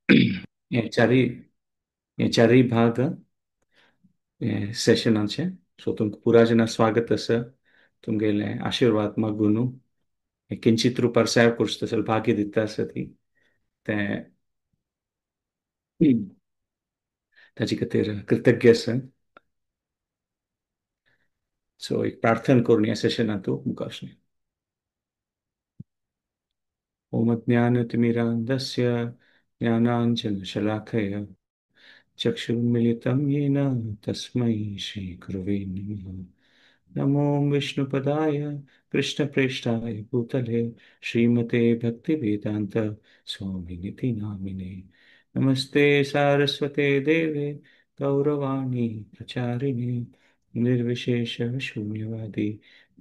हे चारय हे चारय भाग हे सेशनाचे. सो तुमकां पुराय स्वागत आसा. तुमगेले आशिर्वाद मागून हे किंचित रुपार सेवा करचो तसो भाग्य दिता आसा ती तें ताजे खातीर कृतज्ञ आसा. सो एक प्रार्थना करून ह्या सेशनांतू मुखार वचुया. ओम अज्ञानतिमिरान्धस्य ज्ञानाञ्जनशलाकया चक्षुरुन्मीलितं येन तस्मै श्रीगुरवे नमः. नमो विष्णुपदाय कृष्णप्रेष्ठाय भूतले श्रीमते भक्तिवेदान्त स्वामिनिति नामिने. नमस्ते सारस्वते देवे गौरवाणी प्रचारिणे निर्विशेष शून्यवादी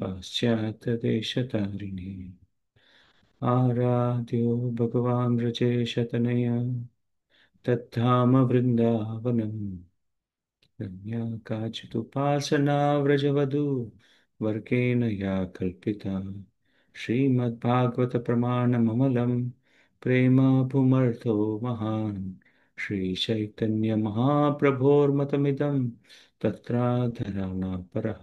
पाश्चात्यदेशतारिणे. आराध्यो भगवान् व्रजेशतनया तद्धाम वृन्दावनम्. रम्या काचिदुपासना व्रजवधू वर्गेण या कल्पिता. श्रीमद्भागवतप्रमाणममलं प्रेमभूमर्थो महान्. श्रीचैतन्यमहाप्रभोर्मतमिदं तत्राधराणापरः.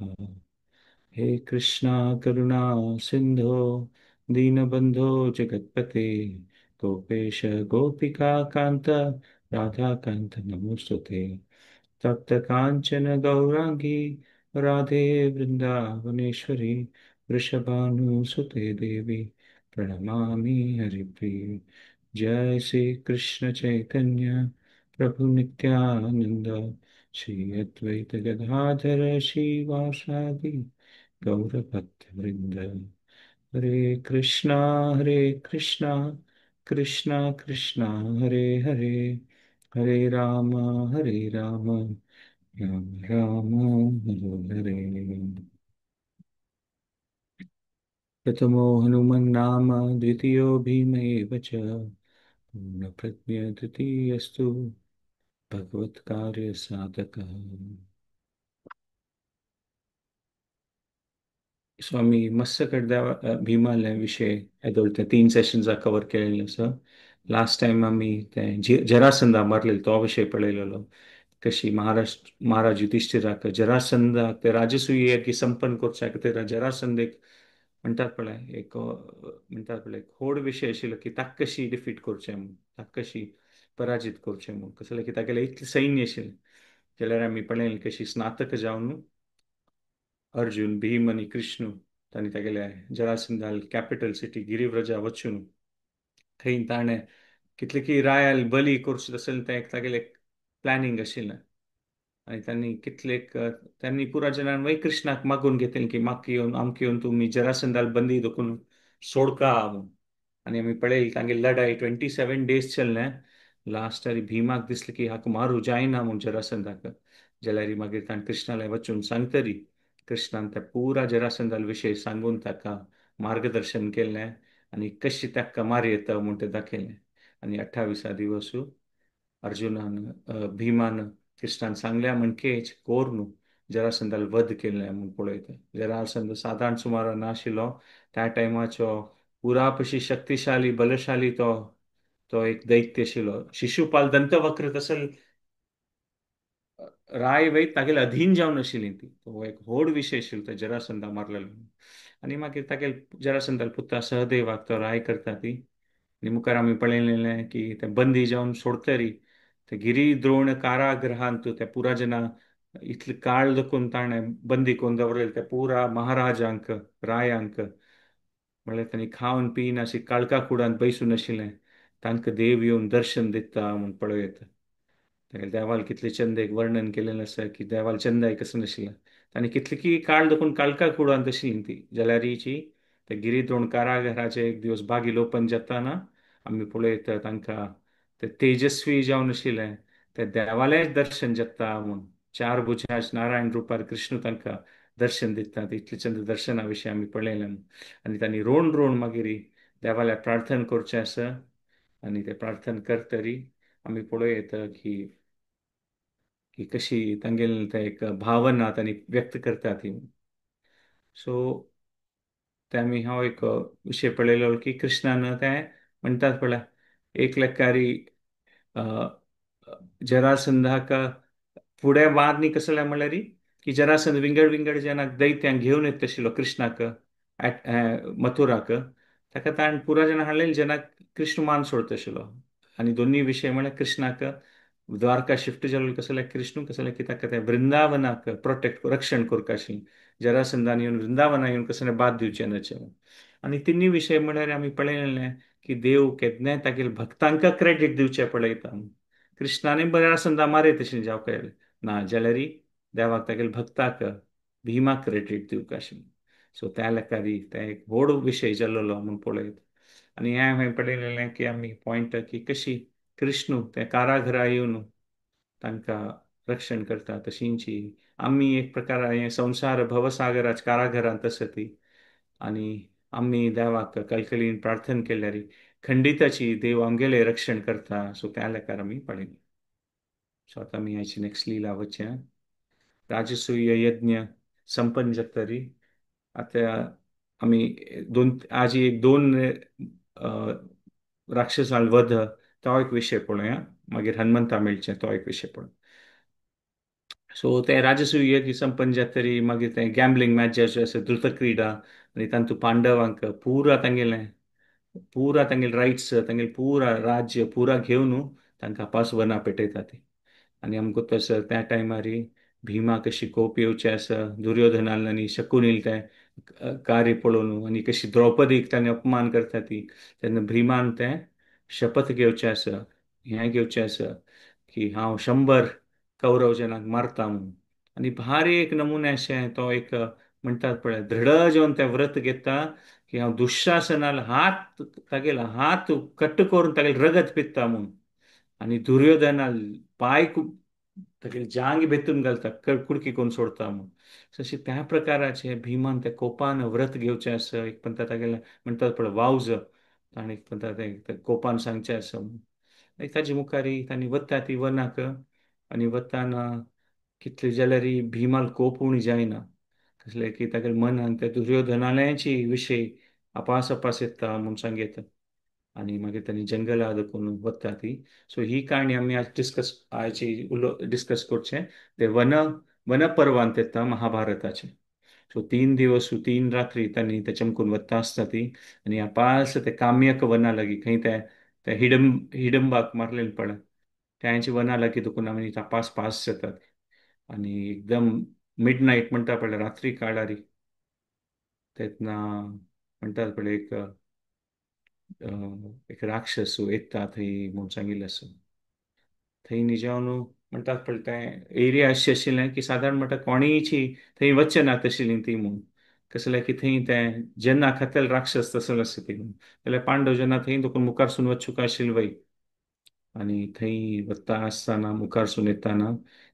हे कृष्णा करुणा सिन्धो दीनबन्धो जगत्पते गोपेश गोपिका कान्त राधाकान्त नमोस्तुते. तप्त कांचन गौरांगी राधे वृंदावनेश्वरी वृषभानुसुते देवी प्रणमामि हरिप्रिये. जय श्री कृष्ण चैतन्य प्रभु नित्यानंद श्री अद्वैत गदाधर श्रीवासादि गौरभक्तवृंद. हरे कृष्णा हरे कृष्णा कृष्णा कृष्णा हरे हरे, हरे राम हरे राम राम राम हरे हरे. प्रथमो हनुमन् नाम द्वितीयो भीम एव च पूर्णप्रज्ञ तृतीयस्तु भगवत्कार्य साधकः. स्वामी मस्त कडद्या भीमाले विशय येदोळ ते 3 सेशन्साक कवर केलेले आसा. लास्ट टायम आमी ते जरासंधा मारलेलो तो विशय पळयलेलो, कशी महाराज युधिश्ठिराक जरासंधाक ते राजसूय यज्ञ संपन्न करच्या खातीर जरासंधेक म्हणटात पळय एक म्हणटात पळय व्हड विशय आशिल्लो की ताका कशी डिफीट करचें म्हूण, ताका कशी पराजीत करचें म्हूण. कसलें की तागेलें इतलें सैन्य आशिल्लें. जाल्यार आमी पळयलें कशी स्नातक जावन अर्जुन भीम आनी कृष्ण तांणी तागेल्या जरासंधाल कॅपिटल सिटी गिरिव्रजा वचून थंय ताणें कितले की रायाल बली करचें तशें तें एक तागेलें प्लॅनिंग आशिल्लें. आनी तांणी कितलेक तांणी पुरा जनान वय कृष्णाक मागून घेतलें की म्हाका येवन आमकां येवन तुमी जरासंधाल बंदी दखून सोडका म्हूण. आनी आमी पळयली तांगेली लढाई 27 डेज चल्लें. लास्ट भीमाक दिसलें की हाका मारू जायना म्हूण जरासंधाक. जाल्यार मागीर ताणें कृष्णाले वचून सांगतरी कृष्णान त्या पुरा जरासंधाल विशय सांगून ताका मार्गदर्शन केलें आनी कशी ताका मार येता म्हूण तें दाखयलें. आनी 28 दिवसू अर्जुनान भीमान कृष्णान सांगल्या म्हणकेच कोर न्हू जरासंधाल वध केलें म्हूण पळयता. जरासंध सादारण सुमारा नाशिल्लो त्या टायमाचो पुरा पशी शक्तिशाली बलशाली तो तो एक दैत्य आशिल्लो. शिशुपाल दंतवक्र तसल राय वैत तागेले अधीन जावन आशिल्ली ती. तो एक व्हड विशय आशिल्लो तो जरासंधा मारलेलो. आनी मागीर तागेले जरासंधाल पुता सहदेवाक तो राय करता ती. आनी मुखार आमी पळयलें की ते बंदी जावन सोडतरी ते गिरिद्रोण कारागृहांत त्या पुरा जना इतले काळ दखून ताणें बंदी करून दवरलेले त्या पुरा महाराजांक रायांक म्हणल्यार तांणी खावन पीन अशी काळका कुडांत बैसून आशिल्लें. तांकां देव येवन दर्शन दिता म्हूण पळयता. तागेले देवाल कितले चंद एक वर्णन केलेलें आसा की देवाल चंदाय कसो नाशिल्लें. तांणी कितले की काळ दखून काळका कुडांत आशिल्ली ती. जाल्यारीची ते गिरिद्रोण कारागृहाचे एक दिवस बागी लोपन जाताना आमी पळयता तांकां ते तेजस्वी जावन आशिल्लें ते देवालेंच दर्शन जाता म्हूण. 4 भुजांच नारायण रुपार कृष्ण तांकां दर्शन दिता. इतले चंद दर्शना विशीं आमी पळयलें. आनी तांणी रोण रोण मागीर देवाल्या प्रार्थना करचें आसा. आनी ते प्रार्थना करतरी आमी पळयता की की कशी तांगेले ते एक भावना तांणी व्यक्त करता ती. सो ते आमी हो एक विशय पळयलो की कृष्णान ते म्हणटात पळय एक लेखारी जरासंधाक फुडें वाद न्ही कसलें म्हणल्यार की जरासंध विंगड विंगड जनाक दैत्यांक घेवन येता आशिल्लो कृष्णाक मथुराक, ताका ताणें पुरा जाणां हाडलेले जेन्ना कृष्ण मान सोडता आशिल्लो. आनी दोनूय विशय म्हळ्यार कृष्णाक द्वारका शिफ्ट जालो कसलें कृष्ण कसलें की ताका तें वृंदावनाक प्रोटेक्ट रक्षण करपा आशिल्लें, जरासंधान येवन वृंदावना येवन कसलें बाद दिवचें न्हय. आनी तिनूय विशय म्हळ्यार आमी पळयलें की देव केन्नाय तागेले भक्तांकां क्रेडीट दिवचें पळयता. कृष्णाने जरासंधा मारयत आशिल्लें जावं काय ना जाल्यार देवाक तागेले भक्ताक भीमाक क्रेडीट दिवंक आशिल्लें. सो त्या लेखारी तें एक व्हड विशय जाल्लो म्हूण पळयत. आनी हें हांवें पळयलें की आमी पॉयंट की कशी कृष्णू ते काराघरा येवन तांकां रक्षण करता, तशींची आमी एक प्रकार हें संवसार भवसागराच काराघरांत आसा ती, आनी आमी देवाक कलकलीन प्रार्थना केल्यार खंडिताची देव आमगेलें रक्षण करता. सो त्या लेखार आमी पळयलें. सो आतां आमी हाची नेक्स्ट लिला वचया. राजसूय यज्ञ संपन्न जातरी आतां आमी दोन आजी एक दोन राक्षसाल वध तो एक विशय पळोवया, मागीर हनुमंता मेळचें तो एक विशय पळोवया. सो तें राजसूय यज्ञ संपन्न जातरी मागीर तें गॅम्बलिंग मॅच जे आसा द्रुतक्रीडा, आनी तातूंत पांडवांक पुरा तांगेलें पुरा तांगेले रायट्स तांगेलें पुरा राज्य पुरा घेवन तांकां पास वना पेटयता ती. आनी आमकां तसो त्या टायमार भीमा कशी कोप येवचें आसा दुर्योधनान आनी शकुनील तें कार्य पळोवन, आनी कशी द्रौपदीक ताणें अपमान करता ती, तेन्ना भीमान तें शपथ घेवचें आसा, हें घेवचें आसा की हांव 100 कौरव जनांक मारता म्हूण. आनी भारी एक नमुने अशें तो एक म्हणटात पळय दृढ जेवन तें व्रत घेता की हांव दुःशासनाल हात तागेलो हात कट करून तागेलें रगत पिता म्हूण, आनी दुर्योधनाल पांय तागेली जांग बेतून घालता कुडकी करून सोडता म्हूण. तशें त्या प्रकाराचें भीमान त्या कोपान व्रत घेवचें आसा. एक म्हणटा तागेलें म्हणटात पळय वावज, आनी एक म्हणटा तें कोपान सांगचें आसा म्हूण. ताजे मुखार तांणी वता ती वनाक, आनी वताना कितले जाल्यार भीमाल कोप उणी जायना, कसलें की तागेले मनान त्या दुर्योधनालयाची विशय अपास अपास येता म्हूण सांगता. आनी मागीर तांणी जंगला देखून वता ती. सो ही काणी आमी आज डिस्कस आयची उलो डिस्कस करचें ते वनपर्वांत येता महाभारताचें. सो 3 दिवस 3 रात्री तांणी ते चमकून वता आसता ती, आनी अपास ते काम्यक वना लागीं खंय ते हिडंबाक मारलेले पळय त्यांची वना लागीं देखून आमी तपास पास जातात. आनी एकदम मिड नायट म्हणटा पळय रात्री काळारी तेन्ना म्हणटात पळय एक राक्षस येता थंय म्हूण सांगिल्लें आसा. थंय निजावन म्हणटात पळय तें एरिया अशी आशिल्लें की सादारण म्हणटा कोणीची थंय वचचें ना तशिल्लीं ती म्हूण, कसलें की थंय तें जेन्ना खातेल राक्षस तसले आसता ती म्हूण. जाल्यार पांडव जेन्ना थंय देखून मुखारसून वचूंक आशिल्ले वय, आनी थंय वता आसतना मुखारसून येताना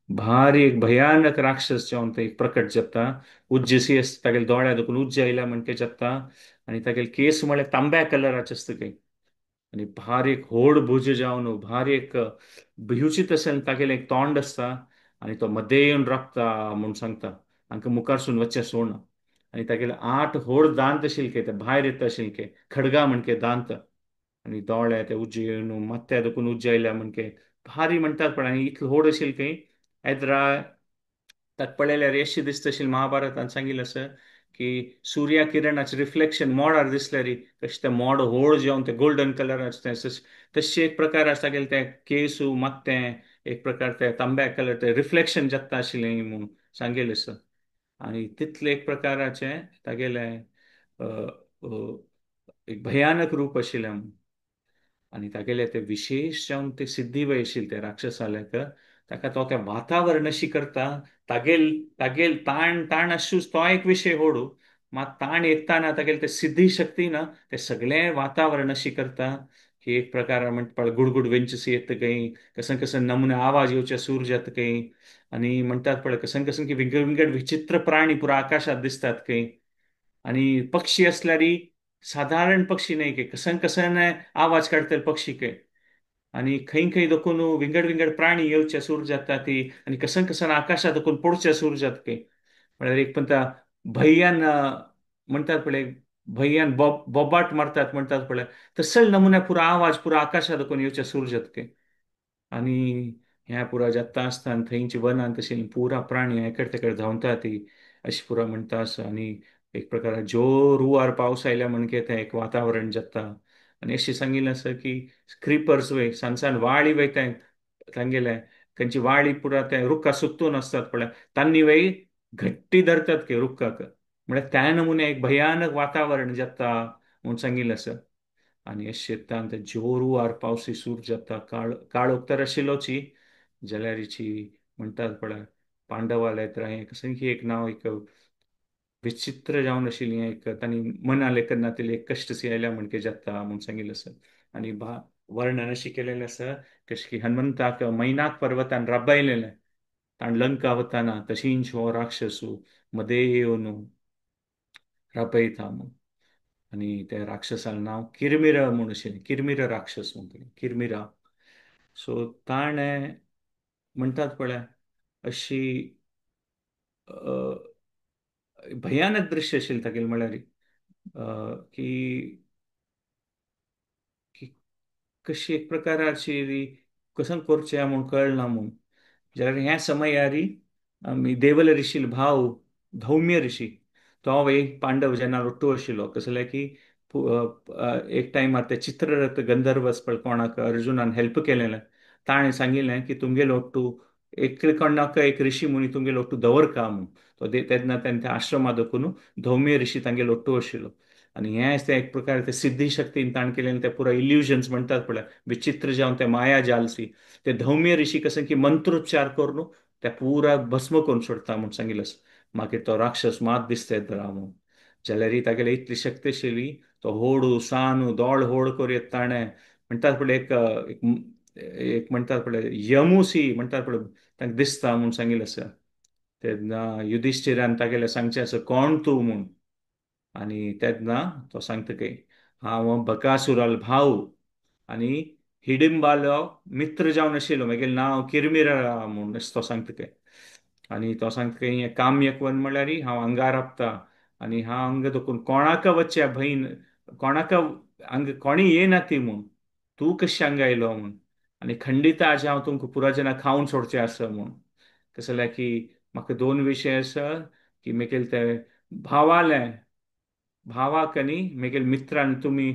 भारी एक भयानक राक्षस जावन थंय प्रकट जाता. उज्जसी आसता तागेले दोळ्या देखून उज्ज आयल्या म्हणके जाता, आनी तागेले केस म्हळ्यार तांब्या कलराचे आसता खंय, आनी भारी एक होड भुज जावन भारी एक भिवचीत अशें तागेलें एक तोंड आसता, आनी तो मदें येवन राबता म्हूण सांगता. हांकां मुखारसून वचचें सोडना. आनी तागेले 8 होड दांत आशिल्ले ते भायर येता आशिल्ले खडगा म्हणके दांत, आनी दोळे ते उज्ज येवन माथ्या देखून उज्ज आयल्या म्हणके भारी म्हणटात पण. आनी इतलो होड आशिल्ले खंय येद्रा ताका पळयल्यार अशें दिसता आशिल्लें महाभारतान सांगिल्लें आसा की सुर्या किरणाचें रिफ्लेक्शन मोडार दिसल्यार कशें तें मोड होड जावन तें गोल्डन कलराचें तें तशें एक प्रकार आसा तागेलें तें केसू मात्तें एक प्रकार तें तांब्या कलर तें रिफ्लेक्शन जाता आशिल्लें म्हूण सांगिल्लें आसा. आनी तितलें एक प्रकाराचें तागेलें एक भयानक रूप आशिल्लें म्हूण. आनी तागेलें तें विशेश जावन तें सिद्धी वय आशिल्लें तें राक्षसालें ताका तो तें वातावरण अशी करता तागेल तागेल ताण ताण आसूच तो एक विशय होडू, मात ताण येताना तागेल ते सिद्धी शक्ती ना ते सगळें वातावरण अशी करता की एक प्रकार म्हणटा पळय गुडगुड वेंचसी येता खंय, कसन कसन नमुने आवाज येवचे सूर जाता खंय, आनी म्हणटात पळय कसन कसन की विंगड विंगड विचित्र प्राणी पुरा आकाशांत दिसतात खंय, आनी पक्षी असल्यार सादारण पक्षी न्हय की कसन कसन आवाज काडटले पक्षी खंय, आनी खंय खंय देखून विंगड विंगड प्राणी येवचे सूर जाता ती, आनी कसन कसन आकाशांत देखून पडचे सूर जाता खंय. म्हळ्यार एक पण त्या भैयान म्हणटात पळय भैयान बोबाट मारतात म्हणटात पळय तसल नमुन्या पुरा आवाज पुरा आकाशांत देखून येवचे सूर जाता खंय. आनी ह्या पुरा जाता आसतना थंयची वनांत तशी पुरा प्राणी हेकड तेकड धांवता ती अशें पुरा म्हणटा आसा. आनी एक प्रकार जोर हुंवार पावस आयल्या म्हणके तें एक वातावरण जाता. आनी अशें सांगिल्लें आसा की क्रिपर्स वय सान सान वाळी वयता तांगेले, खंयची वाळी पुरा ते रुखा सुत्तून आसतात पळय, तांणी वय घट्टी धरतात की रुखाक, म्हळ्यार त्या नमुने एक भयानक वातावरण जाता म्हूण सांगिल्लें आसा. आनी अशें शेतान ते जोर हुंवार पावसी सूर जाता, काळ काळोख तर आशिल्लोची जाल्यारीची म्हणटात पळय पांडवाले तर हें कसं की एक नांव एक विचित्र जावन आशिल्लें एक तांणी मना लेखन नातिल्लें एक कश्ट आयल्या म्हणके जाता म्हूण सांगिल्लें आसा. आनी वर्णन अशें केलेलें आसा कशें की हनुमंताक मैनाक पर्वतान राबयलेलें, ताणें लंका वताना तशींच हो राक्षसू मदें येवन राबयता म्हूण. आनी त्या राक्षसालें नांव किरमिरा म्हूण आशिल्लें, किरमिरा राक्षस म्हणटलें, किरमिरा. सो ताणें म्हणटात पळय अशी भयानक दृश्य आशिल्लें तागेलें म्हळ्यार की कशी एक प्रकाराची कसं करचें म्हूण कळना म्हूण. जाल्यार ह्या समयारी आमी देवल ऋषील भाव धौम्य ऋषी तो एक पांडव जेन्ना रोट्टू आशिल्लो, कसलें की एक टायमार ते चित्ररथ गंधर्व पळय कोणाक अर्जुनान हेल्प केलेलें, ताणें सांगिल्लें की तुमगेलो ओट्टू एक कोणाक एक ऋषी मुनी तुमगेलो ओट्टू दवरका म्हूण. तो तेन्ना तें आश्रमा दखून धौम्य ऋषी तांगेलो ओट्टू आशिल्लो. आनी हें तें एक प्रकार ते सिद्धी शक्तीन ताणें केलें तें पुरा इल्युजन्स म्हणटात पळय विचित्र जावन ते माया जालसी ते धौम्य ऋषी कसं की मंत्रोच्चार करून ते पुरा भस्म करून सोडता म्हूण सांगिल्लें. मागीर तो राक्षस मात दिसता येता म्हूण. जाल्यार तागेली इतली शक्ती आशिल्ली तो होडू सानू दोळ होड करूं ताणें म्हणटात पळय एक एक म्हणटात पळय यमुसी म्हणटात पळय तांकां दिसता म्हूण सांगिल्लें आसा. तेन्ना युधिश्ठिरान तागेलें सांगचें आसा कोण तूं म्हूण. आनी तेन्ना तो सांगता की हांव बकासुराल भाव आनी हिडिंबालो मित्र जावन आशिल्लो, मागीर नांव किरमिरा म्हूण अशें तो सांगता की. आनी तो सांगता की हें काम्यकवन म्हणल्यार हांव आंगार आपता आनी हांव हांगा देखून कोणाक वचच्या भयन कोणाक हांगा कोणी येना ती म्हूण, तूं कशें हांगा आयलो म्हूण. आनी खंडिता आज हांव तुमकां पुरा जाणां खावन सोडचें आसा म्हूण. कशें जाल्यार की म्हाका दोन विशय आसा की मागीर ते भावालें भावाक आनी मागीर मित्रान तुमी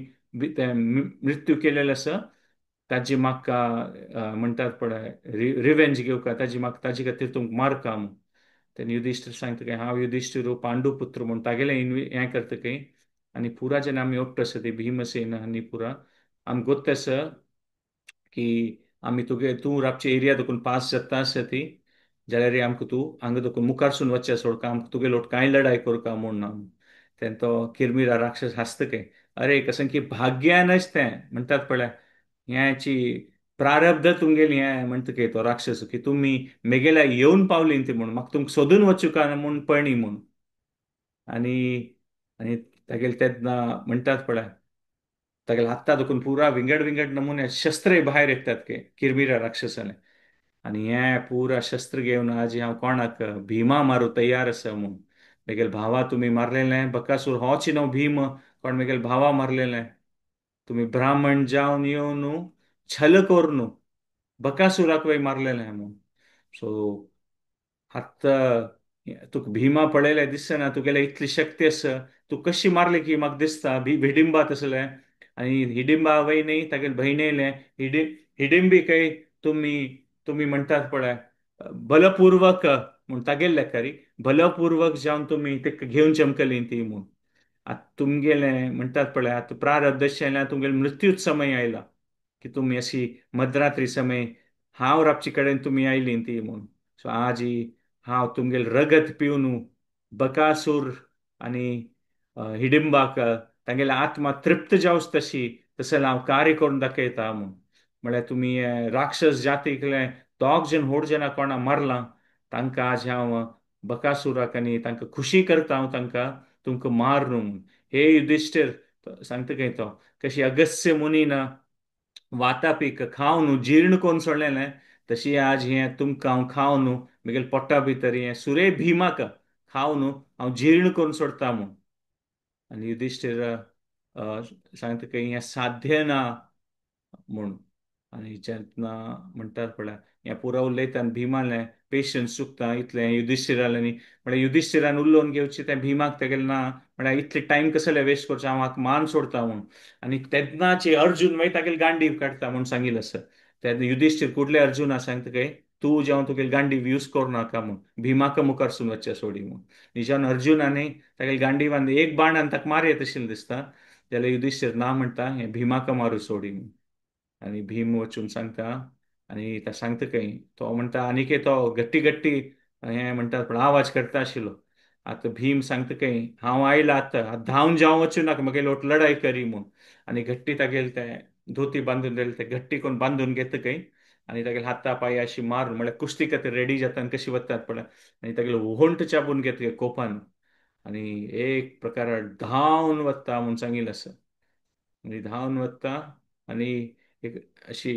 ते मृत्यू केलेलो आसा ताजी म्हाका म्हणटात पळय रिवेंज घेवका, ताजी म्हाका ताजे खातीर तुमकां मारका म्हूण. तेन्ना युधिश्ठीर सांगता की हांव युधिश्ठीर पांडुपुत्र म्हूण तागेलें हें करता की. आनी पुरा जेन्ना आमी एकटो आसा ती भीमसेन आनी पुरा आमी गोत्त आसा की आमी तुगे तूं राबचे एरिया देखून पास जाता आसा ती जाल्यार आमकां तूं हांगा देखून मुखारसून वचचें सोडका, आमकां तुगे लोट कांय लढाय करका म्हूण ना. तेन्ना तो किरमिरा राक्षस हांसता की अरे कसं की भाग्यानच तें म्हणटात पळय ह्याची प्रारब्ध तुमगेली हें म्हणटा की तो राक्षस की तुमी मेगेल्या येवन पावली ती म्हूण म्हाका तुमकां सोदून वचूं म्हूण पळणी म्हूण. आनी आनी तागेले तेन्ना म्हणटात पळय तागेले हाता दुखून पुरा विंगड विंगड नमुने शस्त्रे भायर येतात की किरमिरा राक्षसाले. आनी हें पुरा शस्त्र घेवन आज हांव कोणाक भीमा मारू तयार आसा म्हूण. मेगेल भावा तुमी मारलेलें बकासूर होच न्हू भीम कोण मेगेल भावा मारलेलें, तुमी ब्राह्मण जावन येवन छल करून बकासुराक वय मारलेलें म्हूण. सो आतां तुका भीमा पळयलें दिसना तुगेले इतली शक्ती आसा, तूं कशी मारली की म्हाका दिसता हिडिंबा तसलें. आनी हिडिंबा वय न्ही तागेले भयणीलें हिडिंबी काय तुमी तुमी म्हणटात पळय बलपूर्वक म्हूण तागेले लेखारी बलपूर्वक जावन तुमी ते घेवन चमकली ती म्हूण. आतां तुमगेलें म्हणटात पळय आतां प्रारब्ध अशें आयलां तुमगेले मृत्यूच समय आयला की तुमी अशी मध्यरात्री समय हांव राबचे कडेन तुमी आयली ती म्हूण. सो आज हांव तुमगेले रगत पिवन बकासूर आनी हिडिंबाक तांगेले आत्मा तृप्त जावच तशी तशें हांव कार्य करून दाखयता म्हूण. म्हळ्यार तुमी राक्षस जातीकले दोग जण होड जाणां कोणा मारलां तांकां आज हांव बकासुराक आनी तांकां खुशी करता हांव तांकां तुमकां मार न्हू म्हूण. हे युधिश्ठीर सांगता खंय तो कशी अगस्त्य मुनीन वातापीक खावन जीर्ण करून सोडलेलें तशी आज हें तुमकां हांव खावन म्हगेले पोटा भितर हें सुरे भीमाक खावन हांव जीर्ण करून सोडता म्हूण. आनी युधिश्ठीर सांगता की हें साध्य ना म्हूण. आनी जेन्ना म्हणटात पळय हें पुरा उलयता आनी भीमालें पेशन्स चुकता इतलें युधिश्ठिरालें न्ही म्हळ्यार युधिश्ठिरान उलोवन घेवचें तें भीमाक तेगेलें ना म्हळ्यार इतले टायम कसले वेस्ट करचो हांव हाका मान सोडता म्हूण. आनी तेन्नाचे अर्जुन मागीर तागेलें गांडीव काडटा म्हूण सांगिल्लें आसा. तेन्ना युधिश्ठीर कुडले अर्जुना सांगता काय तूं जेवन तुगेलें गांडीव यूज करूं नाका म्हूण, भीमाक मुखारसून वचचें सोडी म्हूण. निजान अर्जुनान तागेलें गांडीवान एक बाणान ताका मारयत अशें दिसता, जाल्यार युधिश्ठीर ना म्हणटा हें भीमाक मारू सोडी म्हूण. आनी भीम वचून सांगता आनी ता सांगता खंय तो म्हणटा आनीक तो घट्टी घट्टी हें म्हणटा पण आवाज करता आशिल्लो. आतां भीम सांगता खंय हांव आयला आतां धांवन जावं वचूं नाका म्हगेली लोट लडाय करी म्हूण. आनी घट्टी तागेले तें धोती बांदून दिले तें घट्टी कोण बांदून घेता खंय आनी तागेले हाता पांय अशी मारून म्हळ्यार कुस्ती खातीर रेडी जाता आनी कशी वतात पळय आनी तागेले होंट चाबून घेता कोपान आनी एक प्रकार धांवन वता म्हूण सांगिल्लें आसा. आनी धांवन वता आनी एक अशी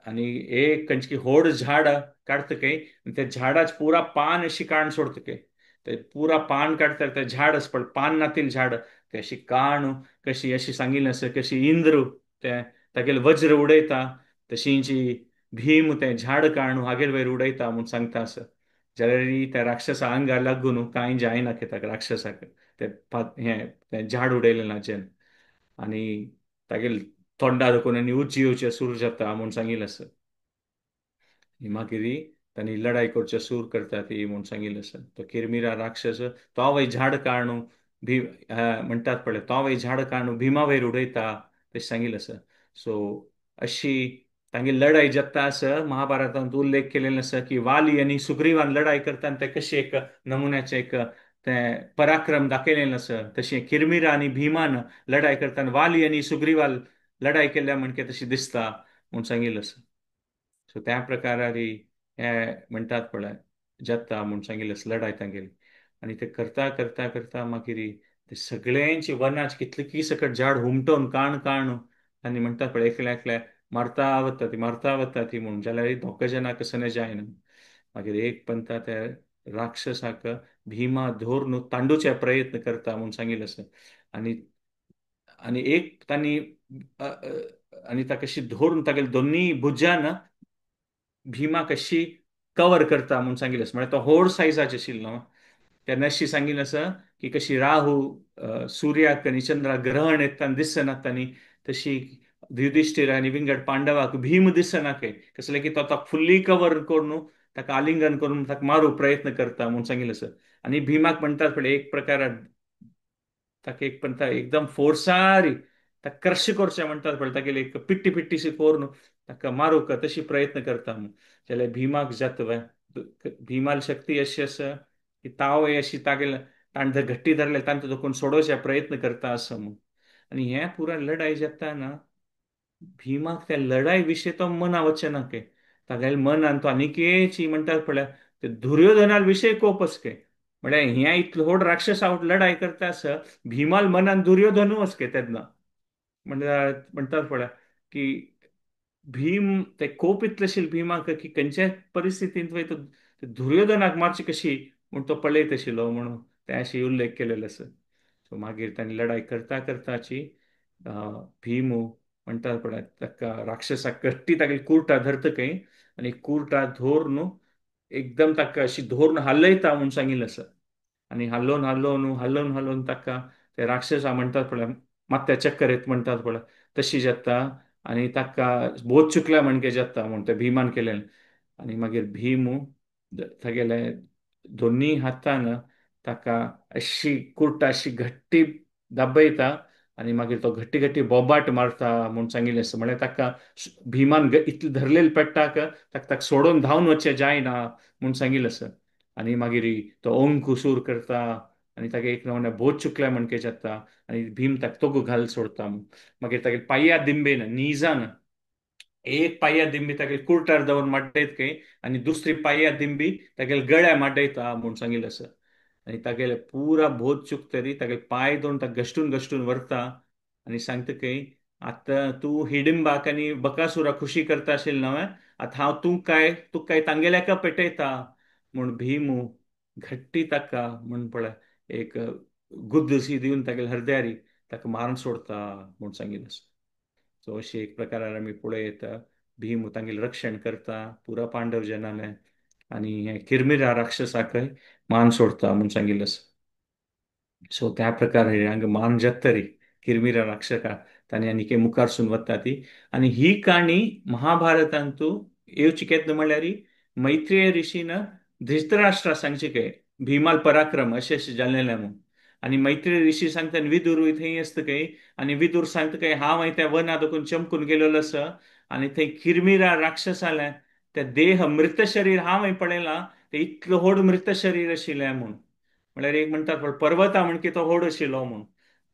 आनी एक खंयची होड झाड काडटा खंय आनी त्या झाडाच पुरा पान अशी काण सोडटा खंय, ते पुरा पान काडटा तें झाड आसा पळय पान नातील झाड ते अशी काण कशी अशी सांगिल्लें आसा कशी इंद्र तें तागेलें वज्र उडयता तशींची भीम तें झाड काण हागेर वयर उडयता म्हूण सांगता आसा. जाल्यार त्या राक्षसा आंगार लागून कांय जायना ताका राक्षसाक तें हें तें झाड उडयलें ना जेन्ना आनी तागेले तोंडा दाखोवन आनी उची येवचें सूर जाता म्हूण सांगिल्लें आसा. मागीर तांणी लडाय करचें सूर करता ती म्हूण सांगिल्लें आसा. तो किरमिरा राक्षस तो वय झाड काडून भी म्हणटात पळय तो वय झाड काडून भीमा वयर उडयता तशें सांगिल्लें आसा. सो अशी तांगे लडाय जाता आसा महाभारतांत उल्लेख केलेलो आसा की वाली आनी सुग्रीवान लडाय करता आनी ते कशें एक नमुन्याचें एक तें पराक्रम दाखयलेलें आसा. तशें किरमिरा आनी भीमान लडाय करता आनी वाली आनी सुग्रीवान लडाय केल्या म्हणके तशी दिसता म्हूण सांगिल्लें आसा. सो त्या प्रकारारी हे म्हणटात पळय जाता म्हूण सांगिल्लें आसा लडाय तांगेली. आनी ते करता करता करता मागीर ते सगळ्यांची वनाच कितली सकट झाड हुमटोवन काण काण आनी म्हणटात पळय एकल्या एकल्या मारता वता ती मारता वता ती म्हूण जाल्यार दोग जाणां कसने जायना. मागीर एक पंता त्या राक्षसाक भीमा धरून तांडूचे प्रयत्न करता म्हूण सांगिल्लें आसा. आनी आनी एक तांणी आनी ताका अशी धरून तागेले दोनूय भुजान भीमा कशी कवर करता म्हूण सांगिल्लें आसा. म्हळ्यार तो होड सायजाचो आशिल्लो न्हू तेन्ना अशी सांगिल्लें आसा की कशी राहू सुर्याक आनी चंद्राक ग्रहण येता आनी दिसना तांणी तशी युधिश्ठीर आनी विंगड पांडवाक भीम दिसना खंय कसलें की तो ताका फुल्ली कवर करून ताका आलिंगन करून ताका मारूंक प्रयत्न करता म्हूण सांगिल्लें आसा. आनी भीमाक म्हणटात पळय एक प्रकार ताका एक म्हणटा एकदम फोर्सारी ताका क्रश करचें म्हणटात पळय तागेली एक पिट्टी पिट्टीशी करून ताका मारूंक तशी प्रयत्न करता म्हूण. जाल्यार भीमाक जाता भीमाल शक्ती अशी आसा की ताव अशी तागेले ताणें जर घट्टी धरले तांकां तो कोण सोडोवचे प्रयत्न करता आसा म्हूण. आनी हें पुराय लडाय जाता ना भीमाक त्या लडाय विशय तो मना वचना ना खंय तागेले मनान तो आनीकेची म्हणटात पळय ते दुर्योधना विशय कोप आसा खंय म्हळ्यार हें इतलो व्हड राक्षस आवट लडाय करता आसा भीमाल मनान दुर्योधनू आसा खंय तेन्ना म्हणटात पळय की भीम ते कोप इतले आशिल्ले भीमाक की खंयच्याय परिस्थितींत वय तो दुर्योधनाक मारची कशी म्हूण तो पळयत आशिल्लो म्हणून ते अशी उल्लेख केलेलो आसा. सो मागीर तांणी लडाय करता करताची भीम म्हणटात पळय ताका राक्षसाक घट्टी तागेली कुर्टा धरता खंय आनी कुर्टा धरून एकदम ताका अशी धरून हालयता म्हूण सांगिल्लें आसा. आनी हालोवन हालोवन हालोवन हालोवन ताका ते राक्षसा म्हणटात पळय मात्या चक्कर येत म्हणटात पळय तशी जाता आनी ताका बोध चुकल्या म्हणके जाता म्हूण ते भीमान केलें. आनी मागीर भीम तागेले दोनूय हातान ताका अशी कुर्टा अशी घट्टी दाबयता आनी मागीर तो घट्टी घट्टी बोबाट मारता म्हूण सांगिल्लें आसा. म्हळ्यार ताका भीमान इतलें धरलेलें पेट्टाक ताका ताका सोडून धांवन वचचें जायना म्हूण सांगिल्लें आसा. आनी मागीर तो अंक सूर करता आनी ताका एक नवण्या बोध चुकल्या म्हणके जाता आनी भीम ताका तोगो घाल सोडता. मागीर तागे पांया दिंबेन निजान एक पांया दिंबी तागेले कुर्टार दवरून माड्डयत खंय आनी दुसरी पांया दिंबी तागेले गळ्या माड्डयता म्हूण सांगिल्लें आसा. आनी तागेले पुरा बोध चुकतरी तागेले पांय दोन ताका घश्टून घश्टून व्हरता आनी सांगता खंय आतां तूं हिडिंबाक आनी बकासुराक खुशी करता आशिल्लें न्हय आतां हांव तूं काय तांगेल्याक पेटयता म्हूण भीम घट्टी ताका म्हूण पळय एक गुद्दशी दिवन तागेले हरद्यारी ताका मारून सोडता म्हूण सांगिल्लें आसा. सो अशी एक प्रकारान आमी पळोवं येता. भीम तांगेलें रक्षण करता पुरा पांडव जनालें आनी हे किरमिरा राक्षसाकय मान सोडता म्हूण सांगिल्लें आसा. सो त्या प्रकारे हांगा मान जातरी किरमिरा राक्षका तांणी आनी मुखारसून वता ती. आनी ही काणी महाभारतांतू येवची केन्ना म्हणल्यार मैत्रेय ऋषीन धृतराष्ट्रा सांगचे काय भीमाल पराक्रम अशें अशें जाल्लें म्हूण. आनी मैत्रेय ऋषी सांगता आनी विदुरूय थंय आसता काय आनी विदूर सांगता काय हांव हांवें त्या वना देखून चमकून गेलेलो आसा आनी थंय किरमिरा राक्षस आल्या त्या देह मृत शरीर हांव हांवें पळयलां ते इतलो व्हड मृत शरीर आशिल्लें म्हूण. म्हळ्यार एक म्हणटात पळय पर्वता म्हणकी तो व्हड आशिल्लो म्हूण.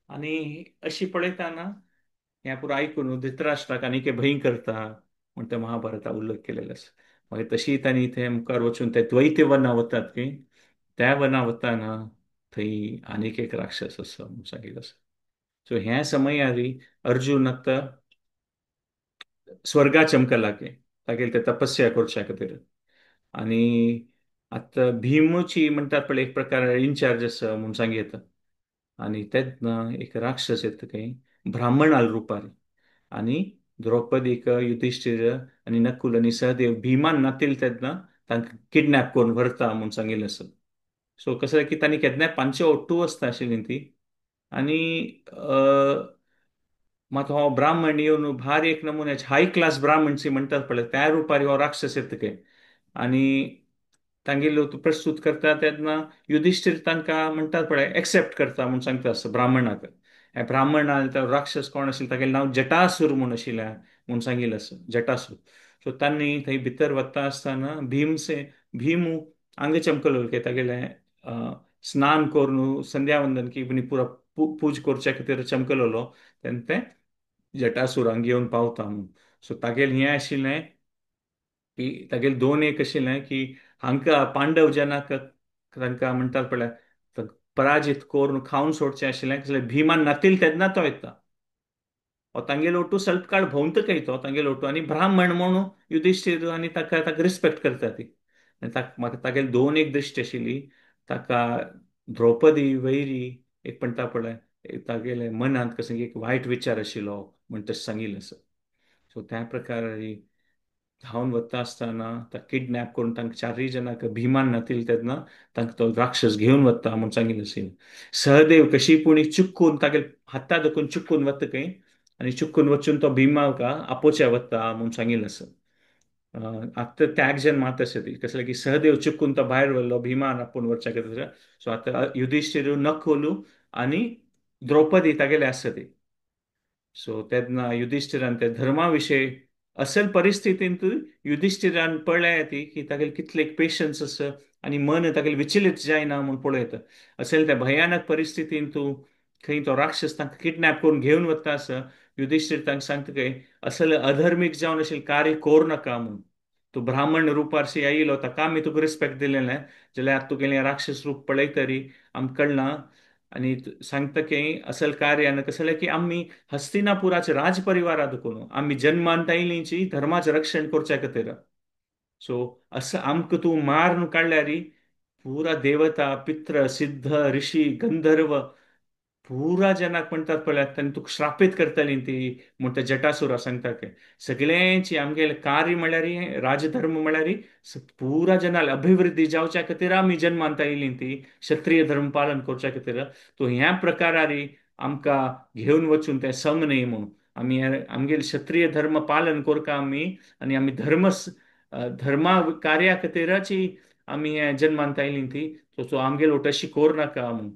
आनी अशी पळयतना हें पुरो आयकून धृतराष्ट्राक आनी भंय करता म्हूण त्या महाभारता उल्लेख केलेलो आसा. मागीर तशी तांणी थंय मुखार वचून ते द्वैत वना वतात की त्या वना वताना थंय आनीक एक राक्षस आसा म्हूण सांगिल्लें आसा. सो ह्या समयारी अर्जुन आतां स्वर्गा चमकला की तागेले ते तपस्या करच्या खातीर. आनी आतां भीमची म्हणटात पळय एक प्रकार इन्चार्ज आसा म्हूण सांग येता. आनी तेन्ना एक राक्षस येता खंय ब्राह्मणाल रुपार आनी द्रौपदीक युधिश्ठीर आनी नकुल आनी सहदेव भीमान नातील तेन्ना तांकां किडनॅप करून व्हरता म्हूण सांगिल्लें आसा. सो कसं की तांणी केन्नाय पांचशे ओट्टू आसता आशिल्ली ती. आनी मात हो ब्राह्मण येवन भार एक नमुन्याचे हाय क्लास ब्राह्मणसी म्हणटात पळय त्या रुपार हो राक्षस येता खंय. आनी तांगेलो प्रस्तूत करता तेन्ना युधिश्ठीर तांकां म्हणटात पळय एक्सेप्ट करता म्हूण सांगता आसता ब्राह्मणाक. हे ब्राह्मण तो राक्षस कोण आशिल्लो तागेलें नांव जटासूर म्हूण आशिल्लें म्हूण सांगिल्लें आसा जटासूर. सो तांणी थंय भितर वता आसतना भीमू आंग चमकलो की तागेलें स्नान करून संध्यावंदन की पुरा पूज करच्या खातीर चमकलोलो तेन्ना ते जटासुरांक घेवन पावता म्हूण. सो तागेलें हें आशिल्लें की तागेलें दोन एक आशिल्लें की हांकां पांडव जनाक तांकां म्हणटात पळय पराजीत करून खावन सोडचें आशिल्लें कसलें भीमान नातील तेन्ना तो येता. हो तांगेलो ओटू स्वल्प काळ भोंवता खंय तो तांगेलो ओटू आनी ब्राह्मण म्हणून युधिश्ठीर आनी ताका ताका रिस्पेक्ट करता ती. आनी म्हाका तागेली दोन एक दृश्टी आशिल्ली ताका द्रौपदी वैरी एक म्हणटा पळय तागेले मनांत कसो एक वायट विचार आशिल्लो म्हण तशें सांगिल्लें आसा. सो त्या प्रकारे धांवन वता आसतना ताका किडनॅप करून तांकां चारूय जाणांक भीमान नातील तेन्ना तांकां तो राक्षस घेवन वता म्हूण सांगिल्लें आशिल्लें. सहदेव कशी पुणी चुकून तागेले हाता दखून चुकून वता खंय आनी चुकून वचून तो भीमाक आपोवच्या वता म्हूण सांगिल्लें आसा. आतां त्याग जन मात आसा ती कसलें की सहदेव चुकून तो भायर व्हरलो भीमान आपोवन वचच्या खातीर. सो आतां युधिश्ठीर नकुल आनी द्रौपदी तागेले आसा ती. सो तेन्ना युधिश्ठिरान ते धर्मा विशय असल परिस्थितींत युधिश्ठिरान पळय ती की तागेले कितले पेशन्स आसा आनी मन तागेले विचलित जायना म्हूण पळयता. असेल त्या भयानक परिस्थितींत तूं खंय तो राक्षस तांकां किडनॅप करून घेवन वता आसा युधिश्ठीर तांकां सांगता खंय असल अधर्मीक जावन अशें कार्य करूं नाका म्हूण. तूं ब्राह्मण रुपारशी आयिल्लो ताका आमी तुका रिस्पेक्ट दिलेलें जाल्यार आतां तुगेलें राक्षस रूप पळयतरी आमकां कळना. आनी सांगता की असल कार्यान कसलें की आमी हस्तिनापुराचे राजपरिवारा देखून आमी जन्मान आयलींची धर्माचें रक्षण करच्या खातीर. सो असं आमकां तूं मारून काडल्यार पुरा देवता पित्र सिद्ध ऋषी गंधर्व पुरा जनाक म्हणटात पळयात तांणी तुका श्रापीत करतली ती म्हूण त्या जटासुरा सांगता की सगळ्यांची आमगेलें कार्य म्हणल्यार राजधर्म म्हणल्यार पुरा जनाल अभिवृद्धी जावच्या खातीर आमी जन्मांत आयली ती क्षत्रिय धर्म पालन करच्या खातीर. तूं ह्या प्रकारारी आमकां घेवन वचून तें सम न्ही म्हूण आमी आमगेले क्षत्रिय धर्म पालन करता आमी आनी आमी धर्म धर्मा कार्या खातीराची आमी हे जन्मांत आयली ती. सो आमगेलो तशी करूं नाका म्हूण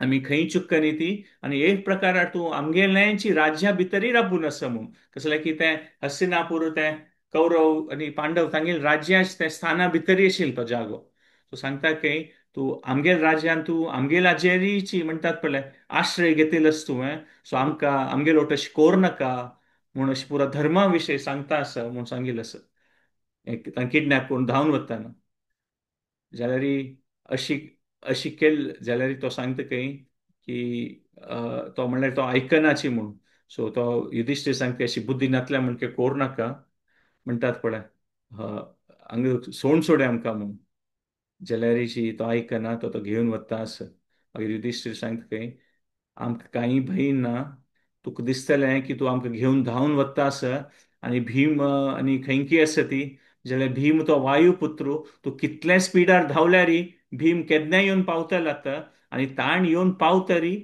आमी खंय चुक्कनी ती आनी एक प्रकारार तूं आमगेल्यांची राज्या भितरय राबून आसा म्हूण कसलें की तें हस्तिनापूर तें कौरव आनी पांडव तांगेले राज्या तें स्थाना भितरय आशिल्लो तो जागो. सो सांगता की तूं आमगेल राज्यान तूं आमगेलाचेरीची म्हणटात पळय आश्रय घेतिल्लो तुवें. सो आमकां आमगेलो तशें करूं नाका म्हूण अशें पुरो धर्मा विशय सांगता आसा म्हूण सांगिल्लें आसा. तांकां किडनॅप करून धांवन वतना जाल्यार अशी अशी केल जाल्यार तो सांगता खंय की तो म्हणल्यार तो आयकनाची म्हूण. सो तो युधिश्ठीर सांगता अशी बुद्धी नातल्या म्हण करूं नाका म्हणटात पळय हांगा सोड सोड आमकां म्हूण. जाल्यार तो आयकना तो तो घेवन वता आसा. मागीर युधिश्ठीर सांगता खंय आमकां कांय भंय ना, तुका दिसतलें की तूं आमकां घेवन धांवन वता आसा आनी भीम आनी खंयकी आसा ती जाल्यार भीम तो वायुपुत्र, तूं कितले स्पिडार धांवल्यारी भीम केन्नाय येवन पावतलो आतां आनी ताण येवन पावतरी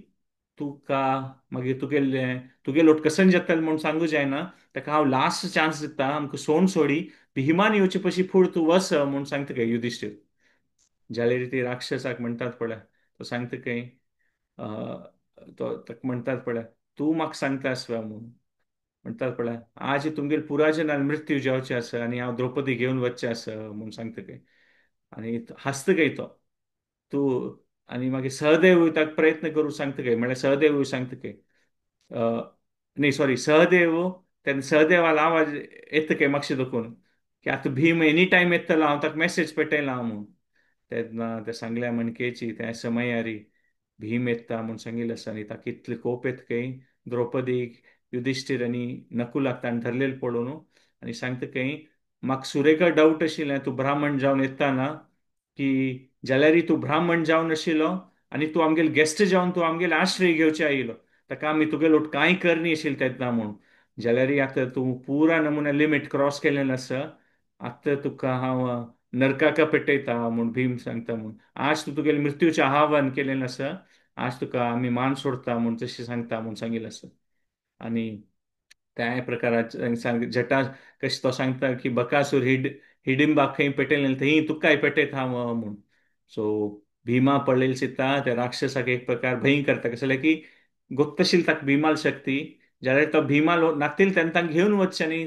तुका मागीर तुगेले तुगे लोट कसन जातले म्हूण सांगू जायना. ताका हांव लास्ट चान्स दिता, आमकां सोण सोडी भीमान येवचे पशी फूड तूं वस म्हूण सांगता काय युधिश्टीर. जाल्यार ती राक्षसाक म्हणटात पळय, तो सांगता काय तो ताका म्हणटात पळय तूं म्हाका सांगता आसवा म्हूण म्हणटात पळय आज तुमगेर पुराजनान मृत्यू जावचें आसा आनी हांव द्रौपदी घेवन वचचें आसा म्हूण सांगता काय. आनी हांसता काय तो तूं. आनी मागीर सहदेव ताका प्रयत्न करूं सांगता काय, म्हणल्यार सहदेव सांगता काय न्ही सॉरी सहदेव तेन्ना सहदेवाला आवाज येता काय मातशें दुखून की आतां भीम एनी टायम येतलो, हांव ताका मॅसेज पेटयला हांव म्हूण. तेन्ना ते सांगल्या म्हणकेची त्या समयारी भीम येता म्हूण सांगिल्लें आसा आनी ताका इतले कोप येता काय द्रौपदीक युधिश्टीर आनी नकुलाक ताणें धरलेलें पळोवन आनी सांगता काय म्हाका सुरेखा डावट आशिल्लें तूं ब्राह्मण जावन येताना की जाल्यारय तूं ब्राह्मण जावन आशिल्लो आनी तूं आमगेले गेस्ट जावन तूं आमगेले आश्रय घेवचे आयिल्लो, ताका आमी तुगे लोट कांय करनी आशिल्लें तेन्ना म्हूण. जाल्यारय आतां तूं पुरा नमुना लिमीट क्रॉस केलेलें आसा, आतां तुका हांव नरकाका पेटयता म्हूण भीम सांगता म्हूण. आज तूं तुगेलें मृत्यूचें आव्हान केलेलें आसा, आज तुका आमी मान सोडता म्हूण तशें सांगता म्हूण सांगिल्लें आसा. आनी त्याय प्रकाराचे सांग जटा कशें तो सांगता की बकासूर हिडिंबाक खंय पेटयलें थंय तुकाय पेटयता हांव म्हूण. सो भीमा पळयली सीता त्या राक्षसाक एक प्रकार भंय करता, कशें जाल्यार की गोत्तशील ताका भीमाल शक्ती जाल्यार तो भीमा नातील तेन्ना तांकां घेवन वचचें न्ही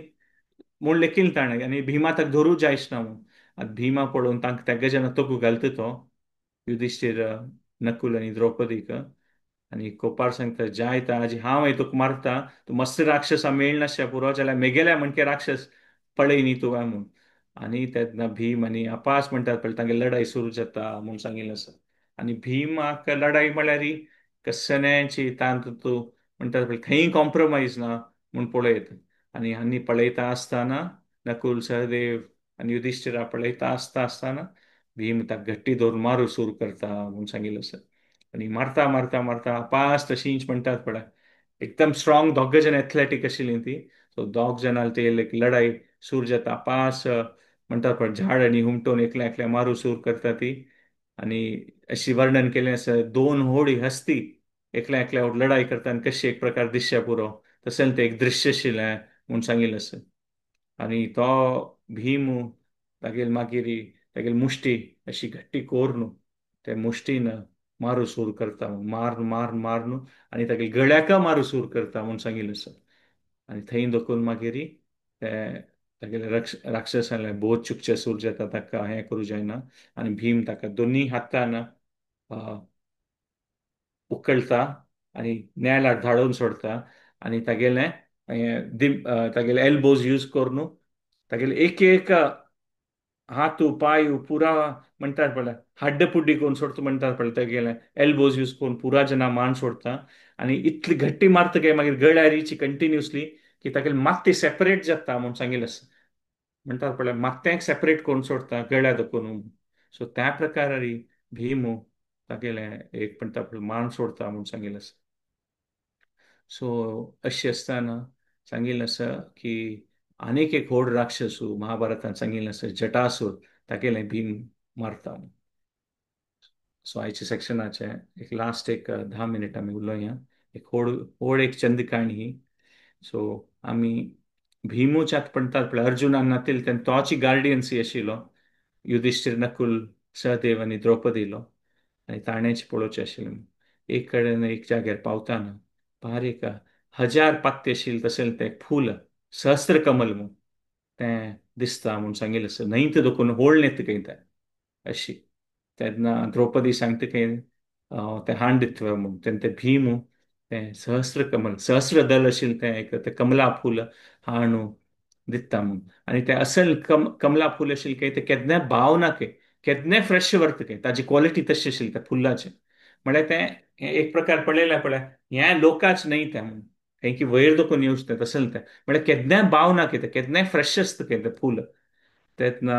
म्हूण लेखील ताणें आनी भीमा ताका धरूं जायच ना म्हूण. आतां भीमा पळोवन तांकां तेगा जेन्ना तोकू घालता तो युधिश्टीर नकुल आनी द्रौपदीक आनी कोपार सांगता जाय ता आजी हांव तुका मारता, तूं मस्त राक्षसा मेळनाशा पुरो जाल्यार मेगेल्या म्हणके राक्षस पळय न्ही तुवें म्हूण. आनी तेन्ना भीम आनी अपास म्हणटात पळय तांगे लढाई सुरू जाता म्हूण सांगिल्लें आसा. आनी भीमाक लढाई म्हळ्यार कसण्याची तांत तूं म्हणटात पळय खंय कॉम्प्रोमायज ना म्हूण पळयत. आनी आनी पळयता आसतना नकुल सहदेव आनी युधिश्टीरा पळयता आसता आसतना भीम ताका घट्टी धरून मारू सुरू करता म्हूण सांगिल्लें आसा. आनी मारता मारता मारता अपास तशींच म्हणटात पळय एकदम स्ट्रॉंग दोग जाण एथलेटीक आशिल्लीं ती. सो दोग जाणां ती लढाई सुरू जाता अपास म्हणटात पळय झाड आनी हुमटून एकल्या एकल्या मारू सुरू करता ती. आनी अशी वर्णन केलें आसा दोन होडी हस्ती एकल्या एकल्या लढाई करता आनी कशी एक प्रकार दिश्य पुरो तशें तें एक दृश्य आशिल्लें म्हूण सांगिल्लें आसा. आनी तो भीम तागेली मागीर तागेली मुश्टी अशी घट्टी कोरून ते मुश्टीन मारू सूर करता, मार मार मारून आनी तागेली गळ्याका मारू सूर करता म्हूण सांगिल्लें आसा. आनी थंय दखून मागीर ते तागेले राक्षसांले बोध चुकचे सूर जाता ताका हें करूं जायना आनी भीम ताका दोनी हातान उकळटा आनी नेलार धाडून सोडटा आनी तागेलें तागेले एल्बोज यूज करून तागेले एक एक हातू पांय पुरा म्हणटात पळय हाड्ड पुड्डी करून सोडटा म्हणटात पळय तागेले एल्बोज यूज करून पुरा जेन्ना मान सोडटा आनी इतली घट्टी मारता काय मागीर गळ्यारीची कंटिन्युअसली की तागेले मात्ती सेपरेट जाता म्हूण सांगिल्लें आसा. म्हणटात पळय मात्त्यांक सेपरेट करून सोडटा गळ्या दखून. सो त्या प्रकारारी भीम तागेले एक म्हणटा पळय मान सोडटा म्हूण सांगिल्लें आसा. सो अशें आसतना सांगिल्लें आसा की आनीक एक व्हड राक्षसू महाभारतान सांगिल्लें आसा जटासूर तागेलें भीम मारता. सो आयच्या सेक्शनाचें एक लास्ट एक 10 मिनट आमी उलोवया एक व्हड व्हड एक चंद काणी ही. सो आमी भीमूच्यात म्हणटात पळय अर्जुनान नातील तेन्ना तोची गार्डियन्सी आशिल्लो युधिश्टीर नकुल सहदेव आनी द्रौपदीलो आनी ताणेंच पळोवचें आशिल्लें. एक कडेन एक जाग्यार पावताना बारीक 1000 पात्ते आशिल्लें तशें तें फूल सहस्र कमल म्हूण तें दिसता म्हूण सांगिल्लें आसा. न्हंय तें दोकून होळ्ळ येता खंय तें अशी. तेन्ना द्रौपदी सांगता खंय तें हांड दितलें म्हूण तेन्ना तें भीम तें सहस्र कमल सहस्र दल आशिल्लें तें एक तें कमला फूल हाणू दिता म्हूण. आनी तें असल कमला फूल आशिल्लें खंय तें केन्नाय बाव ना खंय केन्नाय फ्रेश व्हरता खंय ताजी क्वॉलिटी तशी आशिल्ली त्या फुलाची. म्हळ्यार तें एक प्रकार पळयल्यार पळय ह्या लोकाच न्हय तें म्हूण खंय की वयर दोकून येवचें तें तशें तें म्हळ्यार केन्नाय बाव ना खंय तें केन्नाय फ्रेश आसता खंय तें फूल. तेन्ना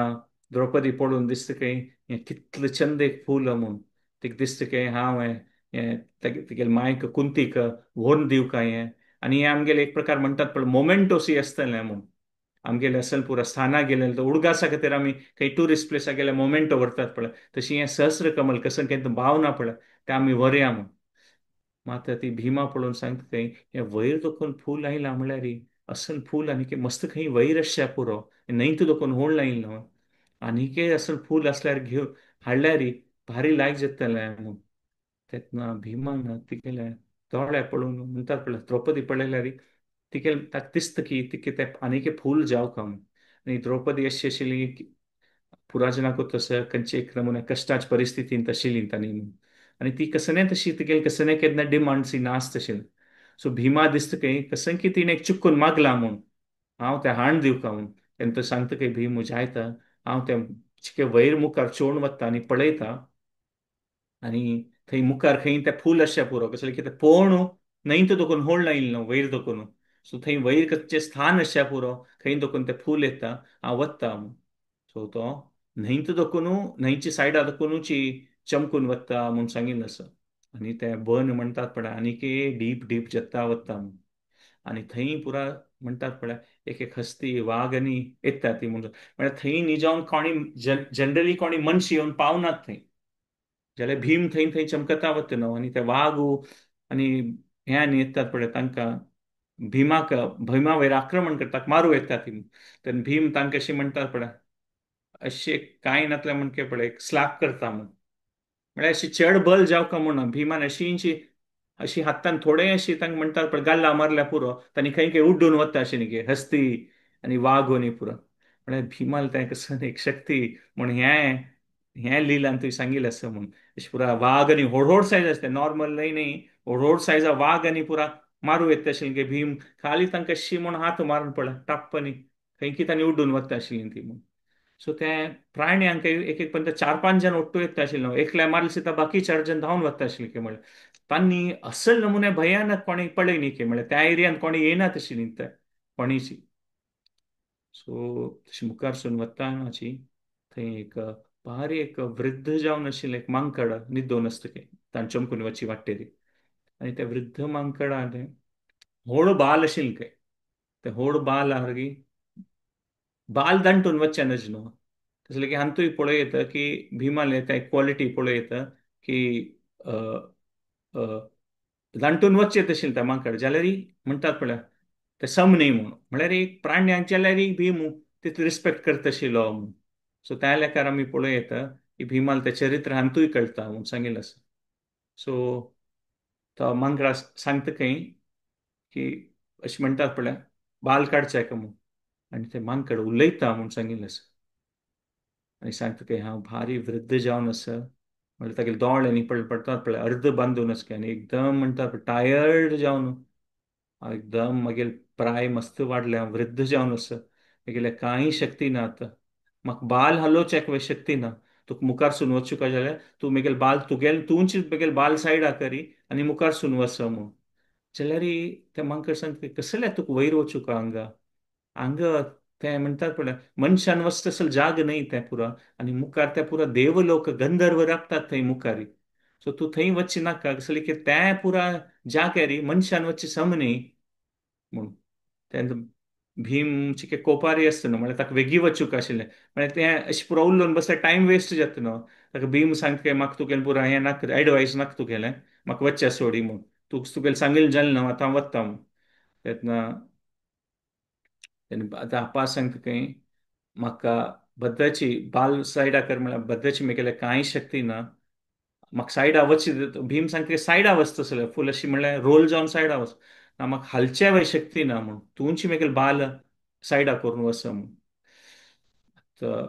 द्रौपदी पळोवन दिसता खंय हें कितलें चंद एक फूल म्हूण तिका दिसता खंय हांव हें तेगेले मायक कुंतीक व्हरून दिवं काय हें. आनी हें आमगेलें एक प्रकार म्हणटात पळय मोमेंटोसी आसतलें म्हूण. आमगेले असल पुरा स्थाना गेले तर उडगासा खातीर आमी खंय ट्युरिस्ट प्लेसा गेले मोमेंटो व्हरतात पळय, तशी हें सहस्र कमल कसं केन्ना भावना पळय तें आमी व्हरया म्हूण. मात ती भीमा पळोवन सांगता खंय हें वयर दोखून फूल आयलां म्हळ्यार असल फूल आनी मस्त खंय वयर आसच्या पुरो, न्हंयत दोखून होळ आयलो न्हू, आनीके असल फूल आसल्यार घेवन हाडल्यार भारी लायक जातलें म्हूण. तेन्ना भीमान तिगेले दोळे पळोवन म्हणटात पळय द्रौपदी पळयल्यार तिगेले ताका दिसता की तिका तें आनीके फूल जावं का म्हूण. आनी द्रौपदी अशी आशिल्ली पुराजनाकूच तसो खंयचे एक नमुने कश्टाच्या परिस्थितींत आशिल्ली तांणी म्हूण, आनी ती कसने तशी तिगेली कसने केन्ना डिमांड्स नासत आशिल्ली. सो भीमा दिसता की कसं की तिणें एक चुकून मागलां म्हूण हांव तें हाण दिवका म्हूण. तेन्ना तो सांगता की भीम जायता हांव तें चिके वयर मुखार चोवन वता आनी पळयता आनी थंय मुखार खंय तें फूल आसचें पुरो, कसलें की तें पळोवन न्हंयत दोकून होळ आयिल्लें न्हू वयर दोकून, सो थंय वयर कसचें स्थान आसचें पुरो खंय दोकून तें फूल येता हांव वता म्हूण. सो तो न्हंयत दोकून न्हंयची सायडा दोकुनूची चमकून वता म्हूण सांगिल्लें आसा. आनी तें बन म्हणटात पळय आनीके डीप डीप जत्ता वता म्हूण. आनी थंय पुरा म्हणटात पळय एक एक हस्ती वाग आनी येता ती म्हूण, म्हळ्यार थंय न्ही जावन कोणी जनरली कोणी मनशी येवन पावनात थंय, जाल्यार भीम थंय थंय चमकता वता न्हू, आनी ते वाग आनी हें आनी येतात पळय तांकां भीमाक भीमा वयर आक्रमण करतात मारूं येता ती. तेन्ना भीम तांकां अशें म्हणटात पळय अशें कांय नातलें म्हणके पळय एक स्लॅप करता म्हूण, म्हळ्यार अशी चड बल जावका म्हणून भीमान अशींची अशी हातान थोडें अशी तांकां म्हणटात पळय गाल्ला मारल्या पुरो तांणी खंय खंय उड्डून वता अशें न्ही हस्ती आनी वाग न्ही पुरो. म्हळ्यार भीमाल तें कसं एक शक्ती म्हूण हें हें लिलान तुवें सांगिल्लें आसा म्हूण. अशें पुरा वाग आनी व्हड व्हड सायज आसता, नॉर्मल न्हय न्ही, व्हड व्हड सायजा वाग आनी पुरा मारूं येता आशिल्लें की भीम खाली तांकां शी म्हूण हात मारून पळय टाप्प न्ही खंय की तांणी उड्डून वता आशिल्लीं ती म्हूण. सो ते प्राण्यांक एक एक पर्यंत 4-5 जाण ओट्टू येता आशिल्ले, एकल्या मारले सुद्दां बाकी 4 जाण धांवन वता आशिल्ले की म्हळ्यार तांणी असल नमुने भयानक कोणी पळय न्ही की म्हळ्यार त्या एरियान कोणी येनात आशिल्लीं ते कोणीची. सो तशी मुखार सून वता अशी थंय एक भारी एक वृद्ध जावन आशिल्लें एक मांकड न्हिदोन आसता की तांचे चमकून वची वाटेर, आनी त्या वृद्ध मांकडान व्हड बाल आशिल्लें खंय, तें व्हड बाल आहा बाल दांटून वचचें नज न्हू, तसलें की हातूंय पळोवं येता की भीमाले तें क्वॉलिटी पळोवं येता की दांटून वचचें तशें त्या मांकड जाल्यार म्हणटात पळय तें सम न्ही म्हूण, म्हळ्यार एक प्राण्यांक जाल्यार भीम तितलो रिस्पेक्ट करता आशिल्लो म्हूण. सो त्या लेखार आमी पळोवं येता की भीमाल तें चरित्र हातूंय कळटा म्हूण सांगिल्लें आसा. सो तो मांकडा सांगता खंय की अशें म्हणटात पळय बाल काडचें का म्हूण, आनी तें मांकड उलयता म्हूण सांगिल्लें आसा. आनी सांगता की हांव भारी वृद्ध जावन आसा, म्हळ्यार तागेले दोळे न्ही पडटात पळय अर्द बांदून आसा आनी एकदम म्हणटा पळय टायर्ड जावन हांव एकदम मागीर प्राय मस्त वाडल्या वृद्ध जावन आसा, मागीर कांय शक्ती ना आतां, म्हाका बाल हालोवचें शक्ती ना, तुका मुखार सून वचूंक जाल्यार तूं मागीर बाल तुगेल तूंच मागीर बाल सायडा करी आनी मुखार सून वच म्हूण. जाल्यार त्या मांकड सांगता कसलें तुका वयर वचूंक हांगा हांगा तें म्हणटात पळय मनशान वचत तसो जाग न्हय तें पुरा, आनी मुखार ते पुरा देवलोक गंधर्व राबतात थंय मुखारी, सो तूं थंय वचची नाका कसलें की तें पुरा जाग्यार मनशान वचचें सम न्ही म्हूण. तेन्ना भीम चिके कोपारी आसता न्हू, म्हळ्यार ताका वेगीं वचूंक आशिल्लें, म्हळ्यार तें अशें पुरो उलोवन बसल्यार टायम वेस्ट जाता न्हू. ताका भीम सांगता की म्हाका तुगेलें पुरो हें नाका एडवायस नाका तुगेलें, म्हाका वचचें सोडी म्हूण, तूं तुगेलें सांगिल्लें जालें न्हू आतां हांव वता म्हूण. तेन्ना तेन्ना आतां आपा सांगता खंय म्हाका बद्दाची बाल सायडा कर म्हळ्यार बद्दाची म्हगेलें कांय शक्ती ना, म्हाका सायडा वच, भीम सांगता की सायडा वच तसलें फूल अशी म्हळ्यार रोल जावन सायडा वच ना, म्हाका हालच्या वय शक्ती ना म्हूण, तूंची म्हगेलें बाल सायडा करून वच म्हूण. तर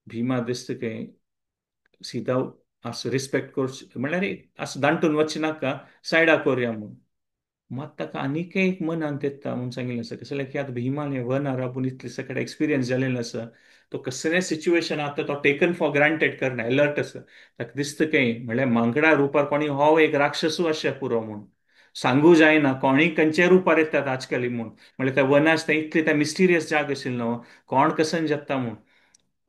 भीमा दिसता खंय सीता असो रिस्पेक्ट करचो म्हळ्यार असो दांटून वचचें नाका सायडा करुया म्हूण. मात ताका आनीक एक मनांत येता म्हूण सांगिल्लें आसा, कसलें की आतां भीमान हें वनार आपूण इतलें सगळें एक्सपिरियन्स जालेलें आसा, तो कसलें सिच्युएशन आतां तो टेकन फॉर ग्रांटेड करना, एलर्ट आसा. ताका दिसता खंय म्हळ्यार मांकडा रुपार कोणी हो एक राक्षसू आसचें पुरो म्हूण, सांगू जायना कोणी खंयच्या रुपार येतात आजकाल म्हूण, म्हळ्यार त्या वनास तें इतलें तें मिस्टिरियस जाग आशिल्लें न्हू, कोण कसन जगता म्हूण.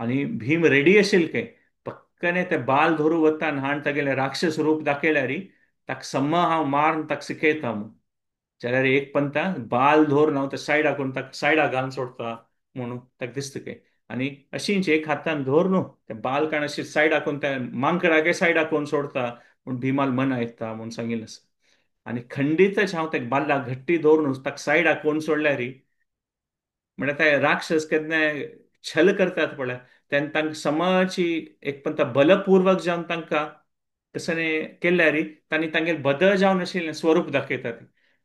आनी भीम रेडी आशिल्लें खंय पक्कने तें बाल धरू वता आनी हाण तागेलें राक्षस रूप दाखयल्यार ताका सम्म हांव मारून ताका शिकयता म्हूण. जाल्यार एक पंता बाल धरून हांव ते सायडाक करून ताका सायडाक घालून सोडटा म्हणून ताका दिसता की आनी अशीच एक हातान धर न्हू ते बाल काण अशी सायडाक करून त्या मांकडाके सायडाक करून सोडता म्हूण भीमाल मन आयकता म्हूण सांगिल्लें आसा. आनी खंडीतच हांव ताका बाल्लाक घट्टी दवरून ताका सायडाक करून सोडल्यार म्हळ्यार ते राक्षस केन्नाय छल करतात पळय तेन्ना तांकां समाची एक पण बलपूर्वक जावन तांकां तशें केल्यार तांणी तांगेले बदल जावन आशिल्लें स्वरूप दाखयतात.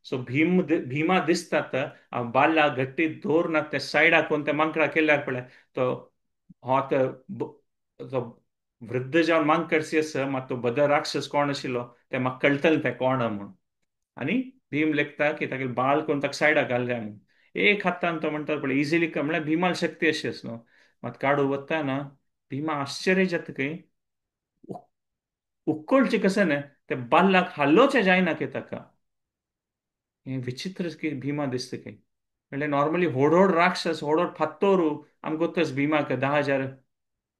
सो भीम भीमा दिसतात हांव बाल्ला घट्टी दवरना ते सायडाक करून ते मांकडा केल्यार पळय तो हो तो वृद्ध जावन मांकडशी आसा मात तो बदल राक्षस कोण आशिल्लो ते म्हाका कळटलें तें कोण म्हूण. आनी भीम लेखता की तागेले बाल करून ताका सायडाक घालल्या म्हूण एक हातान तो म्हणटा पळय इजिली म्हळ्यार भीमाल शक्ती अशी आस न्हू. मात काडू वतना भीमा आश्चर्य जाता की उक्कोळचें कशें न्हय ते बाल्लाक हालोवचें जायना की ताका. हें विचित्र की भीमा दिसता की म्हणल्यार नॉर्मली व्हड व्हड राक्षस व्हड व्हड फात्तोरू आमकां गोत्तच भीमाक 10,000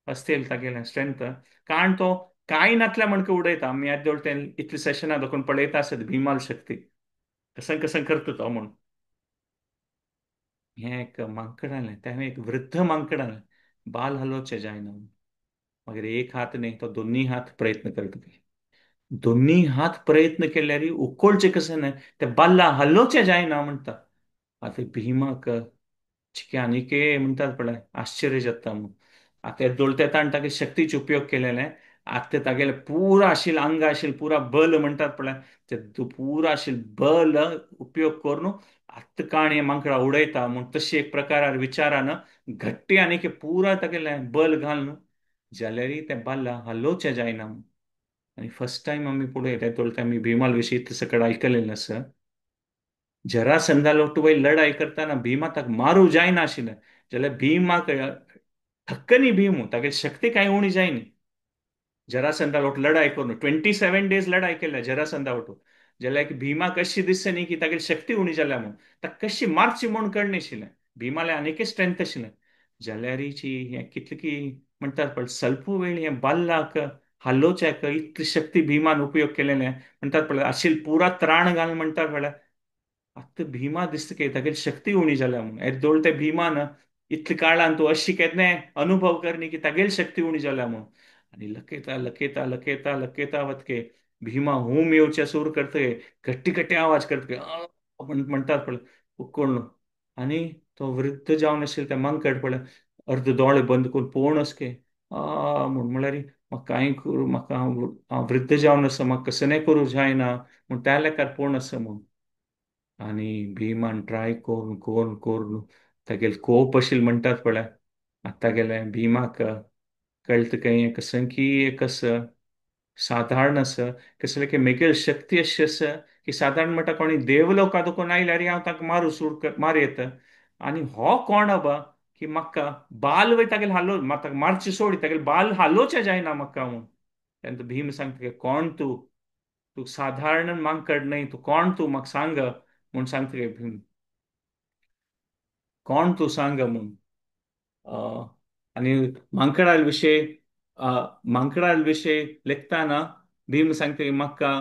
असतील तागेलें स्ट्रेंथ कारण तो कांय नातल्या म्हणके उडयता. आमी येद्या ते इतली सेशनां दाखोवन पळयता आसत भीमाल शक्ती कसं कसं करता तो म्हूण. हें एक मांकड आसलें तें एक वृद्ध मांकड आसलें बाल हालोवचें जायना. मागीर एक हात न्ही तो दोन्ही हात प्रयत्न करता. दोन्ही हात प्रयत्न केल्यार उकोळचें कशें न्हय ते बाल्ला हालोवचें जायना म्हणटा. आतां भीमाक चिके आनीके म्हणटात पळय आश्चर्य जाता म्हूण. आतां येदोळ ते ताणें तागे शक्तीचे उपयोग केलेले आतां ते तागेले पुरा आशिल्लें आंग आशिल्लें पुरा बल म्हणटात पळय ते पुरा आशिल्लें बल उपयोग करून आतां काण मांकडा उडयता म्हूण तशी एक प्रकारार विचारान घट्टी आनीक पुरा तागेलें बल घालून जाल्यार तें बाल्ला हालोवचें जायना. आनी फर्स्ट टायम आमी पळयता तेदोळ आमी भीमाल विशीं इतलें सकट आयकलेलें आसा. जरासंधाल वयर लढाई करतना भीमा ताका मारूं जायना आशिल्लें जाल्यार भीमाक थक्कनी भीम तागेली शक्ती कांय उणी जायना. जरासंधा वट लढाई करून 27 डेज लढाई केल्या जरासंधा वटू जाल्यार भीमाक अशी दिसता न्ही की तागेली शक्ती उणी जाल्या म्हूण ताका कशी मारची म्हूण कळनाशिल्लें. भीमाले आनीकय स्ट्रेंथ आशिल्लें जाल्यारीची हें कितलें की म्हणटात पळय स्वल्प वेळ हें बाल्लाक हालोवच्याक इतली शक्ती भीमान उपयोग केलेले म्हणटात पळय आशिल्लें पुरा त्राण घालून म्हणटात पळय. आतां भीमा दिसता की तागेली शक्ती उणी जाल्या म्हूण येदोळ ते भीमान इतले काळान तूं अशी केन्नाय अनुभव करनी की तागेली शक्ती उणी जाल्या म्हूण. आनी लकयता लकयता लकयता लकयता वतके भीमा हूम येवचे सूर करतगे घट्टी घट्टी आवाज करतगे म्हणटात पळय उक्कोण. आनी तो वृद्ध जावन आशिल्लो त्या मांकड पळय अर्द दोळे बंद करून पळोवन असके म्हूण म्हळ्यार म्हाका कांय करूं म्हाका हांव वृद्ध जावन आसा म्हाका कसलें करूं जायना म्हूण त्या लेखार पळोवन आसा म्हूण. आनी भीमान ट्राय करून करून करून तागेले कोप आशिल्लें म्हणटात पळय आतां तागेलें भीमाक कळटा काय हें कसं की एक आसा सादारण आसा कसलें की मेगेली शक्ती अशी आसा की सादारण म्हणटा कोणी देवलोका कोण आयल्यार हांव ताका मारू सूर मार येता आनी हो कोण आबा की म्हाका बाल वय तागेले हालो ताका मारची सोडी तागेले बाल हालोवचें जायना म्हाका म्हूण. तेन्ना भीम सांगता की कोण तूं, तूं सादारण मांकड न्हय, तूं कोण तूं म्हाका सांग म्हूण सांगता भीम, कोण तूं सांग म्हूण. आनी मांकडाल विशय मांकडाल विशय लेखताना भीम सांगता की म्हाका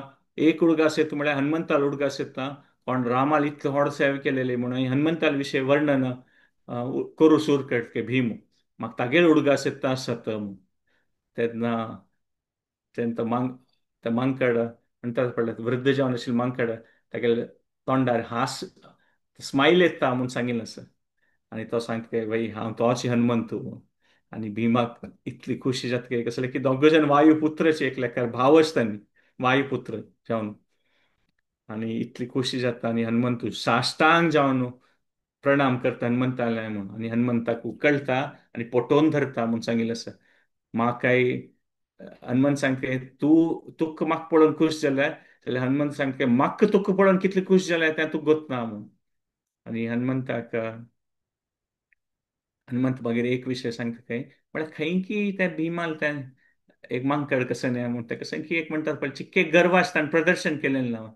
एक उडगास येता म्हळ्यार हनुमंताल उडगास येता कोण रामाल इतले व्हड सेवा केलेली म्हणून हनुमंताल विशय वर्णन करूं सूर करता भीम म्हाका तागेर उडगास येता आसत म्हूण. तेन्ना तेन्ना तो मांकड म्हणटात पळय वृद्ध जावन आशिल्लें मांकड तागेले तोंडार हास स्मायल येता म्हूण सांगिल्लें आसा. आनी तो सांगता की बाई हांव तोच हनुमंत म्हूण. आनी भीमाक इतली खुशी जाता की कसलें की दोग जाण वायुपुत्रचे एक लेखार भाव आसता न्ही वायुपुत्र जावन. आनी इतली खुशी जाता आनी हनुमंत साष्टांग जावन प्रणाम करता हनुमंताले म्हूण. आनी हनुमंताक उकळटा आनी पोटोवन धरता म्हूण सांगिल्लें आसा. म्हाकाय हनुमंत सांगता तूं तुका म्हाका पळोवन खूश जाल्या जाल्यार हनुमंत सांगता म्हाका तुका पळोवन कितलें खूश जालें तें तुका गोतना म्हूण. आनी हनुमंताक हनुमंत मागीर एक विशय सांगता खंय म्हळ्यार खंय की त्या भीमाल तें एक मांकड कसं न्हय म्हणटा कसं की एक म्हणटात पळय चिक्के गर्व आसता आनी प्रदर्शन केलें ना.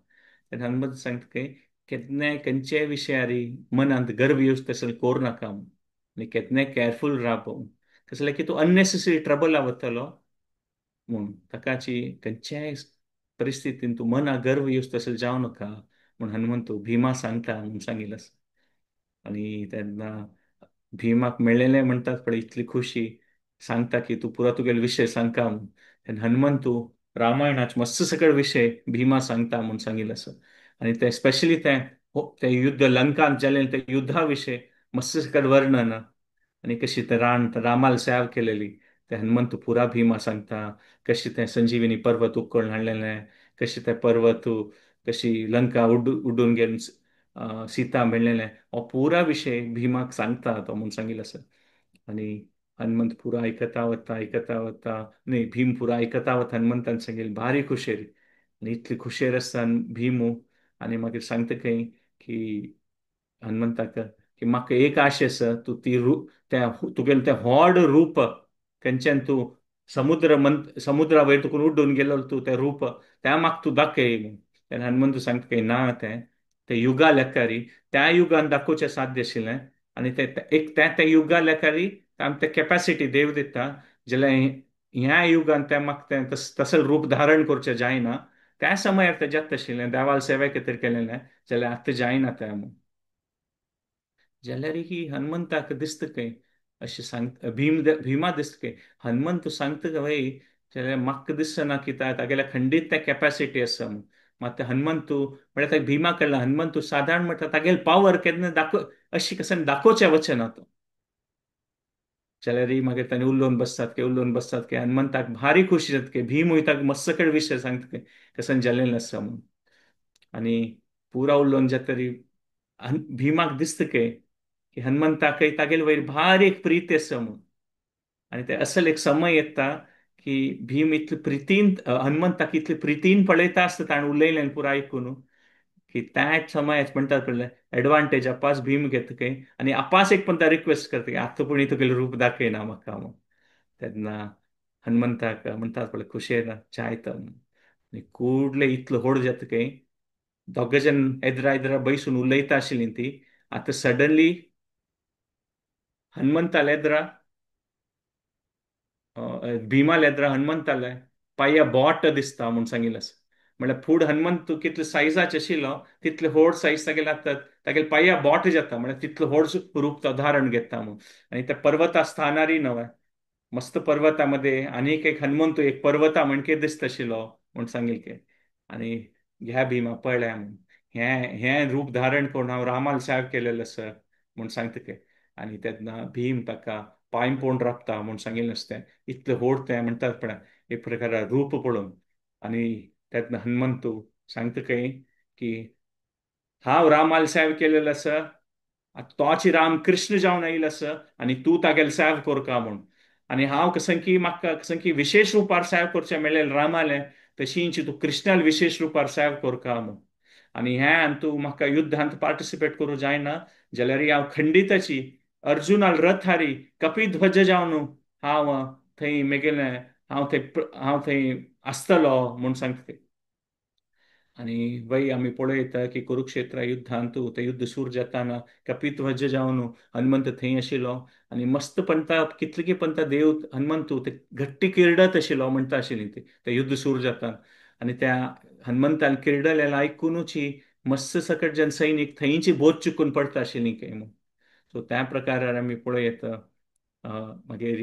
तेन्ना हनुमंत सांगता खंय केन्नाय खंयच्याय विशयारी मनांत गर्व येवचो तशें करूं नाका म्हूण आनी केन्नाय कॅरफूल राव म्हूण कसलें की तूं अननेसेसरी ट्रबला वतलो म्हूण. ताकाची खंयच्याय परिस्थितीन तूं मना गर्व येवचो तशें जावं नाका म्हूण हनुमंतू भीमा सांगता म्हूण सांगिल्लें आसा. आनी तेन्ना भीमाक मेळ्ळेलें म्हणटात पळय इतली खुशी सांगता की तूं पुरा तुगेलो विशय सांगता म्हूण. तेन्ना हनुमंतू रामायणाचे मस्त सकळ विशय भीमा सांगता म्हूण सांगिल्लें आसा. आनी तें स्पेशली तें तें युद्ध लंकांत जालें तें युद्धा विशय मस्त सकळ वर्णन आनी कशी तें रान रामाल सेव केलेली तें हनुमंत पुरा भीमा सांगता, कशी तें संजीविनी पर्वत उखलून हाडलेलें, कशी तें पर्वत कशी लंका उड्डून घेवन सीता मेळ्ळेलें, हो पुरा विशय भीमाक सांगता तो म्हूण सांगिल्लें आसा. आनी हनुमंत पुरा आयकता वता आयकता वता न्ही भीम पुरा आयकता वता हनुमंतान सांगिल्लें भारी खुशेर. आनी इतली खुशेर आसता भीमू. आनी मागीर सांगता खंय की हनुमंताक की म्हाका एक आशा आसा, तूं ती रूप त्या तुगेलें तें व्हड रूप खंयच्यान तूं समुद्र मंत समुद्रा वयर तुका उड्डून गेलो तूं तें रूप त्या म्हाका तूं दाखय म्हूण. तेन्ना हनुमंत सांगता की ना तें तें युगा लेखारी त्या युगान दाखोवचें साध्य आशिल्लें आनी तें एक त्या त्या युगा लेखारी आमकां तें कॅपॅसिटी देव दिता, जाल्यार ह्या युगान तें म्हाका तें तसलें रूप धारण करचें जायना, त्या समयार तें जाता आशिल्लें देवाल सेवे खातीर केलेलें जाल्यार आतां जायना तें म्हूण. जाल्यार ही हनुमंताक दिसता खंय अशें सांग भीम भीमा दिसता खंय हनुमंत सांगता खंय जाल्यार म्हाका दिसना की तागेल्या खंडीत त्या कॅपॅसिटी आसा म्हूण. मात हनुमंतू म्हळ्यार ताका भीमा कडल्यान हनुमंतू सादारण म्हणटा तागेले पावर केन्ना दाखो अशी कसन दाखोवचें वचना तो. जाल्यार मागीर ताणें उलोवन बसतात की उलोवन बसतात की हनुमंताक भारी खुशी जाता की भीम वयता मस्त कडेन विशय सांगता की कसन जालें आसा म्हूण. आनी पुरा उलोवन जातरी भीमाक दिसता की की हनुमंताकय तागेले वयर भारी एक प्रीती आसा म्हूण. आनी ते असल एक समय येता की भीम इतले प्रितीन हनुमंताक इतले प्रितीन पळयता आसता ताणें उलयलें पुरा आयकून की त्याच समयाच म्हणटात पळय एडवांटेज आपास भीम घेता खंय आनी आपास एक पण रिक्वेस्ट करता की आतां पूण तुगेलें रूप दाखयना म्हाका म्हूण. तेन्ना हनुमंताक म्हणटात पळय खुशयेन चायता म्हूण. आनी कुडले इतलो व्हड जाता खंय दोग जाण एदरा एदरा बैसून उलयता आशिल्लीं ती आतां सडनली हनुमंताले एदरा भीमाले एदरा हनुमंताले पांया बोट दिसता म्हूण सांगिल्लें आसा. म्हळ्यार फूड हनुमंत कितले सायजाचे आशिल्लो तितले व्हड सायज तागेले आसतात तागेले पांया बोट जाता म्हळ्यार तितलो व्हड रूप तो धारण घेता म्हूण. आनी त्या पर्वता स्थानारय नवें मस्त पर्वता मध्ये आनीक एक हनुमंत एक पर्वता म्हणके दिसता आशिल्लो म्हूण सांगिल्लें की. आनी ह्या भीमा पळया म्हूण हें हें रूप धारण करून हांव रामाल सेव केलेलें आसा म्हूण सांगता की. आनी तेन्ना भीम ताका पांय पोवन राबता म्हूण सांगिल्लें आसता तें इतलें व्हड तें म्हणटात पळय एक प्रकार रूप पळोवन. आनी तेन्ना हनुमंतू सांगता खंय की हांव रामाल सेव केलेलो आसा, तोच राम कृष्ण जावन आयिल्लो आसा आनी तूं तागेले सेव करका म्हूण. आनी हांव कसंकी म्हाका कसंकी विशेश रुपार सेव करचें मेळ्ळें रामालें तशींच तूं कृष्णाल विशेश रुपार सेव करका म्हूण. आनी ह्यान तूं म्हाका युद्धांत पार्टिसिपेट करूं जायना जाल्यार हांव खंडिताची अर्जुनाल रथारी कपिध्वज जावन हांव थंय मेगेलें हांव थंय हांव थंय आसतलो म्हूण सांगता. आनी वय आमी पळयता की कुरुक्षेत्र युद्धांत तें युद्ध सुरू जाताना कपिध्वज जावन हनुमंत थंय आशिल्लो आनी मस्त पंता कितले की पंता देव हनुमंतू ते घट्टी किरडत आशिल्लो म्हणटा आशिल्ली ती तें युद्ध सुरू जाता. आनी त्या हनुमंतान किरडलेलें आयकुनूच मस्त सकट जन सैनीक थंयची बोध चुकून पडटा आशिल्ली खंय म्हूण. सो त्या प्रकारार आमी पळयता मागीर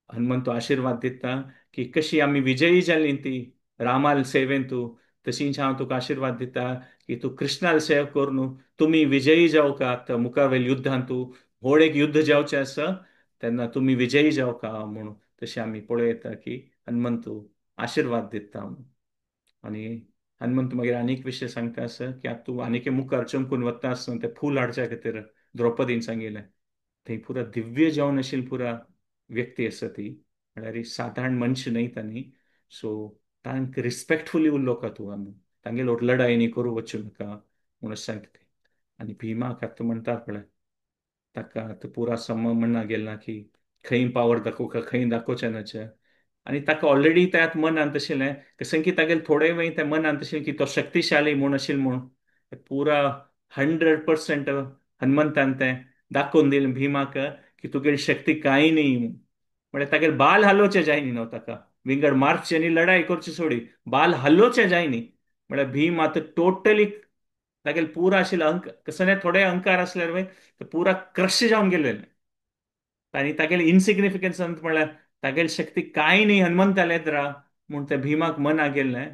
हनुमंत आशिर्वाद दिता की कशी आमी विजयी जालीं ती रामाल सेवेन तूं तशींच हांव तुका आशिर्वाद दिता की तूं कृष्णाल सेव करून तुमी विजयी जावका आतां मुखावेल युद्धान तूं व्हड एक युद्ध जावचें आसा तेन्ना तुमी विजयी जावका म्हूण. तशें आमी पळयता की हनुमंतू आशिर्वाद दिता म्हूण. आनी हनुमंत मागीर आनीक विशय सांगता आसा की आतां तूं आनीक मुखार चमकून वता आसतना तें फूल हाडच्या खातीर द्रौपदीन सांगिल्लें थंय पुरा दिव्य जावन आशिल्ली पुरा व्यक्ती आसा ती म्हळ्यार सादारण मनशां न्हय तांणी. सो तांकां रिस्पेक्टफुली उलोवका तूं आमी तांगेलो लडाय न्ही करूं वचूं नाका म्हणून सांगता ते. आनी भीमाक आतां म्हणटा पळय ताका आतां पुरा सम म्हणना गेल ना की खंय पावर दाखोवका खंय दाखोवचें नाचें. आनी ताका ऑलरेडी त्यात मनांत आशिल्लें कसं की तागेले थोडे वेळ त्या मनांत आशिल्लें की तो शक्तिशाली म्हूण आशिल्लो म्हूण पुरा 100% हनुमंतान तें दाखोवन दिलें भीमाक की तुगेली शक्ती कांय न्ही म्हूण. म्हळ्यार तागेले बाल हालोवचें जाय न्ही न्हू ताका विंगड मारचें न्ही लडाय करची सोडी बाल हालोवचें जाय न्ही. म्हळ्यार भीम आतां टोटली तागेले पुरा आशिल्ले अंक कसो नाही थोडे अहंकार आसल्यार वय ते पुरा क्रश जावन गेलेले. आनी तागेले इनसिग्निफिकन्स म्हळ्यार तागेली शक्ती कांय न्ही हनुमंताले येद्रा म्हूण ते भीमाक मना गेल्लें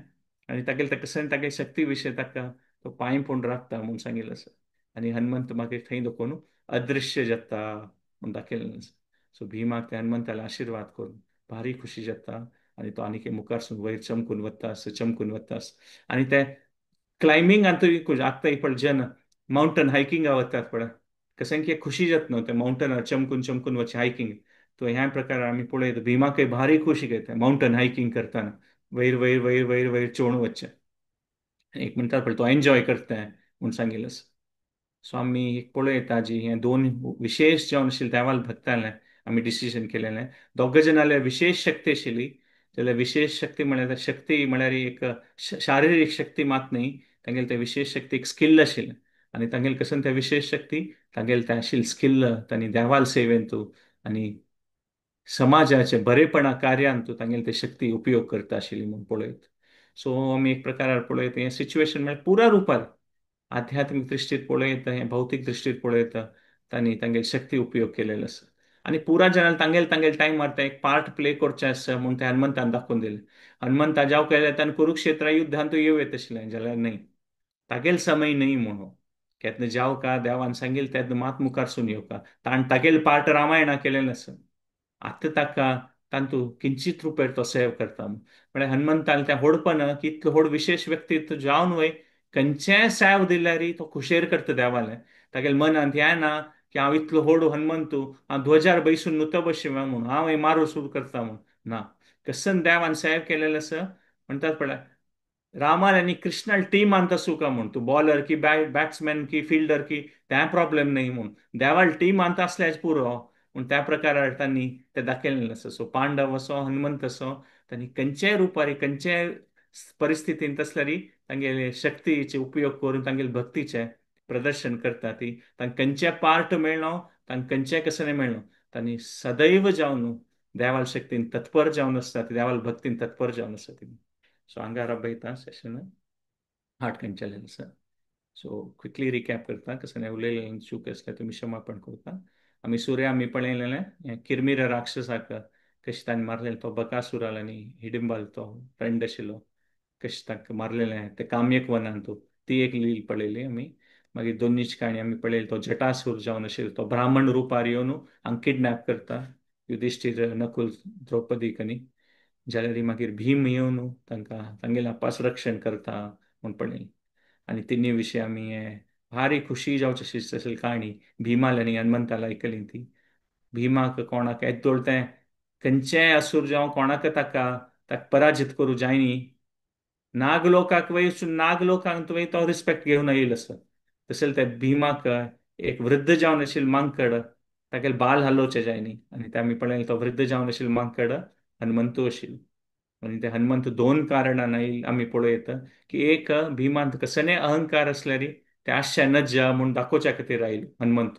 आनी तागेले ताका कसो तागेली शक्ती विशय ताका तो पांय पूण राखता म्हूण सांगिल्लें आसा. आनी हनुमंत मागीर थंय दाखोवन अदृश्य जाता म्हूण दाखयलें आसा. सो भीमाक ते हनुमंताले आशिर्वाद करून भारी खुशी जाता आनी तो आनीक मुखारसून वयर चमकून वता आसा, चमकून वता आसा. आनी ते क्लायबिंग आतां आत्तां पळय जन मावंटन हायकिंगा वतात पळय, कशें की खुशी जाता न्हू ते मावंटनार चमकून चमकून वचचें हायकिंग. तो ह्या प्रकार आमी पळयता भीमाकय भारी खुशी घेता मावंटन हायकिंग करतना, वयर वयर वयर वयर वयर चोण वचचें. एक म्हणटात पळय तो एन्जॉय करता म्हूण सांगिल्लें आसा. सो आमी एक पळयता जी हें दोन विशेश जावन आशिल्लें देवाल भक्तालें आमी डिसिजन केलेलें. दोग जाणांले विशेश शक्ती आशिल्ली, जाल्यार विशेश शक्ती म्हळ्यार शक्ती म्हळ्यार एक शारिरीक शक्ती मात न्ही, तांगेले ते विशेश शक्ती एक स्किल आशिल्लें. आनी तांगेले कसन त्या विशेश शक्ती तांगेले ते आशिल्ले स्किल तांणी देवाल सेवेंतू आनी समाजाचे बरेपणा कार्यांतू तांगेले ते शक्ती उपयोग करता आशिल्ली म्हूण पळयत. सो आमी एक प्रकारार पळयत हें सिच्युएशन म्हळ्यार पुरा रुपार आध्यात्मीक दृश्टीत पळयता, हें भौतीक दृश्टीत पळयता तांणी तांगेली शक्ती उपयोग केलेलो आसा. आनी पुरा जाणां तांगेले तांगेले टायमार ते एक पार्ट प्ले करचें आसा म्हूण ते हनुमंतान दाखोवन दिलें. हनुमंता जाव केलें ताणें कुरुक्षेत्रा युद्धांत येवं येत आशिल्लें, जाल्यार न्हय तागेलो समय न्हय म्हणून केन्ना जाव का देवान सांगिल्लें तेन्ना मात मुखारसून येवका. ताणें तागेलो पार्ट रामायणा केलेलें आसा. आतां ताका तांतू किंचित रुपेर तो सेव करता म्हळ्यार हनुमंतान तें होडपण की इतलो व्हड विशेश व्यक्तित्व जावन वय खंयचेंय सेव दिल्यार तो खुशेर करता देवालें. तागेल्या मनांत हें ना की हांव इतलो व्हड हनुमंतू, हांव ध्वजार बैसून नुतो बशिल्लें म्हूण हांव हें मारू सुरू करता म्हूण ना. कसन देवान सेव केलेलें आसा म्हणटात पळय रामान आनी कृष्णाल टीम मानता सुका म्हूण, तूं बॉलर की बॅट्समॅन की फिल्डर की तें प्रॉब्लेम न्ही म्हूण देवाल टीम मानता आसल्यार पुरो म्हूण त्या प्रकारार तांणी तें दाखयलें आसा. सो पांडव असो हनुमंत असो तांणी खंयच्याय रुपार खंयच्याय परिस्थितींत आसल्यार तांगेले शक्तीचे उपयोग करून तांगेले भक्तीचें प्रदर्शन करता. ती तांकां खंयचे पार्ट मेळ्ळो तांकां खंयचे कसले मेळ्ळो तांणी सदैव जावन देवाल शक्तीन तत्पर जावन आसता, देवाल भक्तीन तत्पर जावन आसता ती. सो हांगा राबयता सेशन हाट खंयचेलें आसा. सो क्विकली रिकॅप करता कसलें उलयलें चूक आसल्यार तुमी क्षमापण करता. आमी सुर्या आमी पळयलेलें किरमीर राक्षसाक कशें ताणें मारलेलें, तो बकासुराल आनी हिडिंबाल तो फ्रेंड आशिल्लो कशें तांकां मारलेलें ते काम्यक वनांतू, ती एक लील पळयली आमी. मागीर दोनीच काणी आमी पळयली, तो जटासूर जावन आशिल्लो तो ब्राह्मण रुपार येवन हांगा किडनॅप करता युधिश्ठीर नकुल द्रौपदीक आनी जाल्यार मागीर भीम येवन तांकां तांगेलें आपास रक्षण करता म्हूण पळयलें. आनी तिन्ही विशय आमी हे भारी खुशी जावची अशी काणी भीमाल आनी हनुमंताल आयकली ती. भीमाक कोणाक येदोळ तें खंयचेय असूर जावं कोणाक ताका ताका पराजीत करूं जायनी, नागलोकाक वय नागलोकांक तुवें तो रिस्पेक्ट घेवन आयिल्लो आसा. तशें ते भीमाक एक वृद्ध जावन आशिल्लो मांकड तागेले बाल हालोवचें जायनी आनी ते आमी पळयलें तो वृद्ध जावन आशिल्लो मांकड हनुमंतू आशिल्लो. आनी ते हनुमंत दोन कारणान आयल आमी पळयता की एक भीमांत कसलेय अहंकार आसल्यार ते आशा नज्जा म्हूण दाखोवच्या खातीर आयल हनुमंत,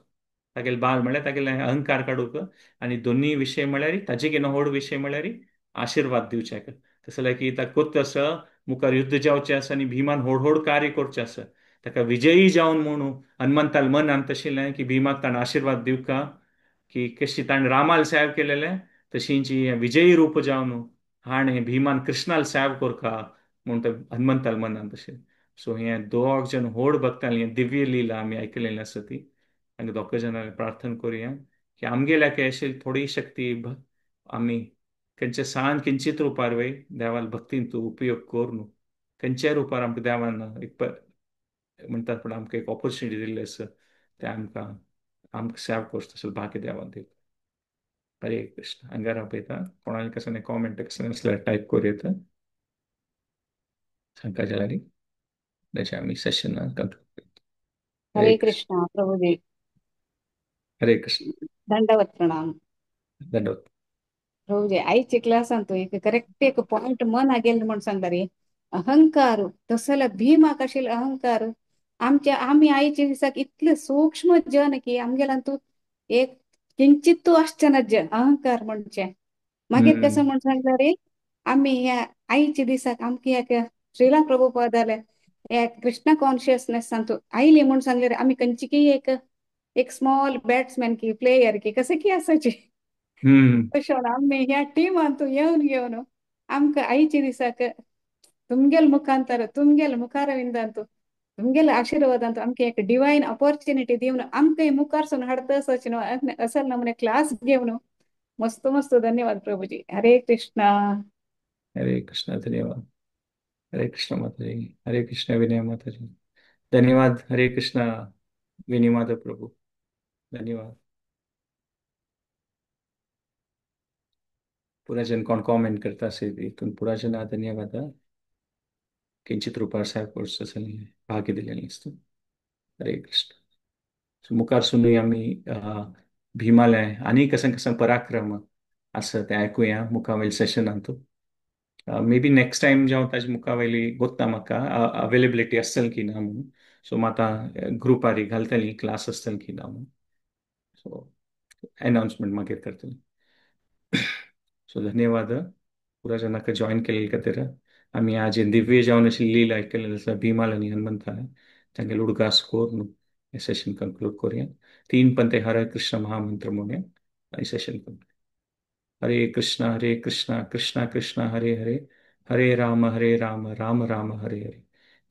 तागेले बाल म्हळ्यार तागेले अहंकार काडूंक आनी दोनूय विशय म्हळ्यार ताजे घेवन व्हड विशय म्हळ्यार आशिर्वाद दिवच्याक. तशें जाल्यार की ताका कोत्त आसा मुखार युद्ध जावचें आसा आनी भीमान व्हड व्हड कार्य करचें आसा ताका विजयी जावन म्हणून हनुमंताल मनांत आशिल्लें की भीमाक ताणें आशिर्वाद दिवका की कशी ताणें रामाल सेव केलेलें तशींची विजयी रूप जावन हाणें भीमान कृष्णाल सेव करका म्हूण ते हनुमंताल मनांत आशिल्लें. सो हें दोग जण व्हड भक्तांली हें दिव्य लीला आमी आयकलेली आसा ती. आनी दोग जाणांनी प्रार्थना करुया की आमगेल्याक अशी थोडी शक्ती आमी खंयच्या सान किंचित रुपार वय देवाल भक्तीन तूं उपयोग करून खंयच्याय रुपार आमकां देवान एक म्हणटात पूण आमकां एक ऑपोर्चुनिटी दिल्ली आसा ते आमकां आमकां सेव करचो तसो भाग्य देवान दिता. हरे कृष्ण. हांगा राबयता कोणाक कसलें कॉमेंट कसलें आसल्यार टायप करूं येता सांगता जाल्यार तशें आमी सेशन कंक्लूड करता. हरे कृष्ण प्रभुजी. हरे कृष्ण. दंडवत प्रणाम. दंडवत. प्रभुजी आयच्या क्लासान तूं एक करेक्ट एक पॉयंट मन गेल म्हूण सांगता रे. अहंकार तसलो भीमाक आशिल्लो अहंकार आमच्या आमी आयच्या दिसाक इतले सूक्ष्म जन की आमगेल्यान तूं एक किंचित तूं आसचें ना जन अहंकार म्हणचें. मागीर कसो म्हूण सांगता रे आमी ह्या आयच्या दिसाक आमकां ह्या श्रीला प्रभुपादाले हे कृष्णा कॉन्शियसनेसांत आयली म्हूण सांगल्यार आमी खंयची एक एक स्मॉल बॅट्समॅन की प्लेयर की कशें की आसाची. तशें आमी ह्या टिमांत येवन येवन आमकां आयचे दिसाक तुमगेल मुखांतर तुमगेल मुखारविंदांत तुमगेले आशिर्वादांत आमकां एक डिवायन ऑपॉर्च्युनिटी दिवन आमकां मुखार हाडता न्हू असल नमुने क्लास घेवन मस्त मस्त धन्यवाद प्रभुजी. हरे कृष्णा. हरे कृष्णा, धन्यवाद. हरे कृष्ण माताजी, हरे कृष्ण विनय माताजी, धन्यवाद. हरे कृष्णा विनय माधव प्रभु, धन्यवाद. पुरा जन कोण कॉमेंट करता असेल इथून पुरा जना धन्यवाद. किंचित रुपार साहेब कोर्स भाग्य दिलेलें आसता. हरे कृष्ण. मुखार सुनूय आमी भीमाले आनी कसं कसं पराक्रम आसा तें आयकुया मुखावयल्या सेशनांत. मे बी नेक्स्ट टायम जेन्ना ताजे मुखावयली गोत्ता म्हाका अवेलेबिलिटी आसतली की ना म्हणून, सो आतां ग्रुपार घालतली क्लास आसतली की ना म्हणून, सो अनाउन्समेंट मागीर करतली. सो धन्यवाद पुरा जनाक जॉईन केलेले खातीर. आमी आज दिव्य जावन अशी लीला आयकलेली आसा भीमाल आनी हनुमंताले, तांगेले उडगास करून हें सेशन कंक्लूड करुया. 3 पंते हरे कृष्ण महामंत्र म्हणूया आनी सेशन कंक्लूड. हरे कृष्णा हरे कृष्णा कृष्णा कृष्णा हरे हरे, हरे राम हरे राम राम राम हरे हरे,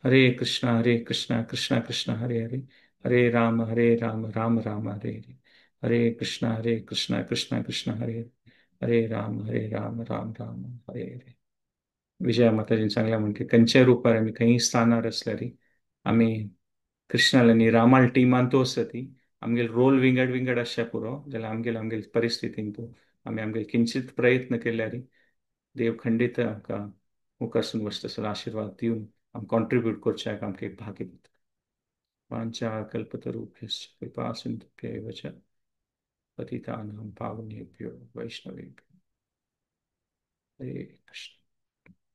हरे कृष्णा हरे कृष्णा कृष्णा कृष्णा हरे हरे, हरे राम हरे राम राम राम हरे हरे, हरे कृष्णा हरे कृष्णा कृष्णा कृष्णा हरे हरे, हरे राम हरे राम राम राम हरे हरे. विजया माताजीन सांगला म्हणजे खंयच्या रुपार आमी खंय स्थानार आसल्यार आमी कृष्णाले आनी रामाल टिमान तो आसा ती आमगेले रोल विंगड विंगड आसच्या पुरो, जाल्यार आमगेले आमगेले परिस्थितीन तो आमी आमगेले किंचित प्रयत्न केल्यार देव खंडीत आमकां मुखारसून वचता आशिर्वाद दिवन आम कॉन्ट्रिब्यूट करच्याक आमकां एक भाग्य दिता. वांछा कल्पतरुभ्यश्च कृपा सिन्धुभ्य एव च पतितानां पावनेभ्यो वैष्णवेभ्यो. हरे कृष्ण.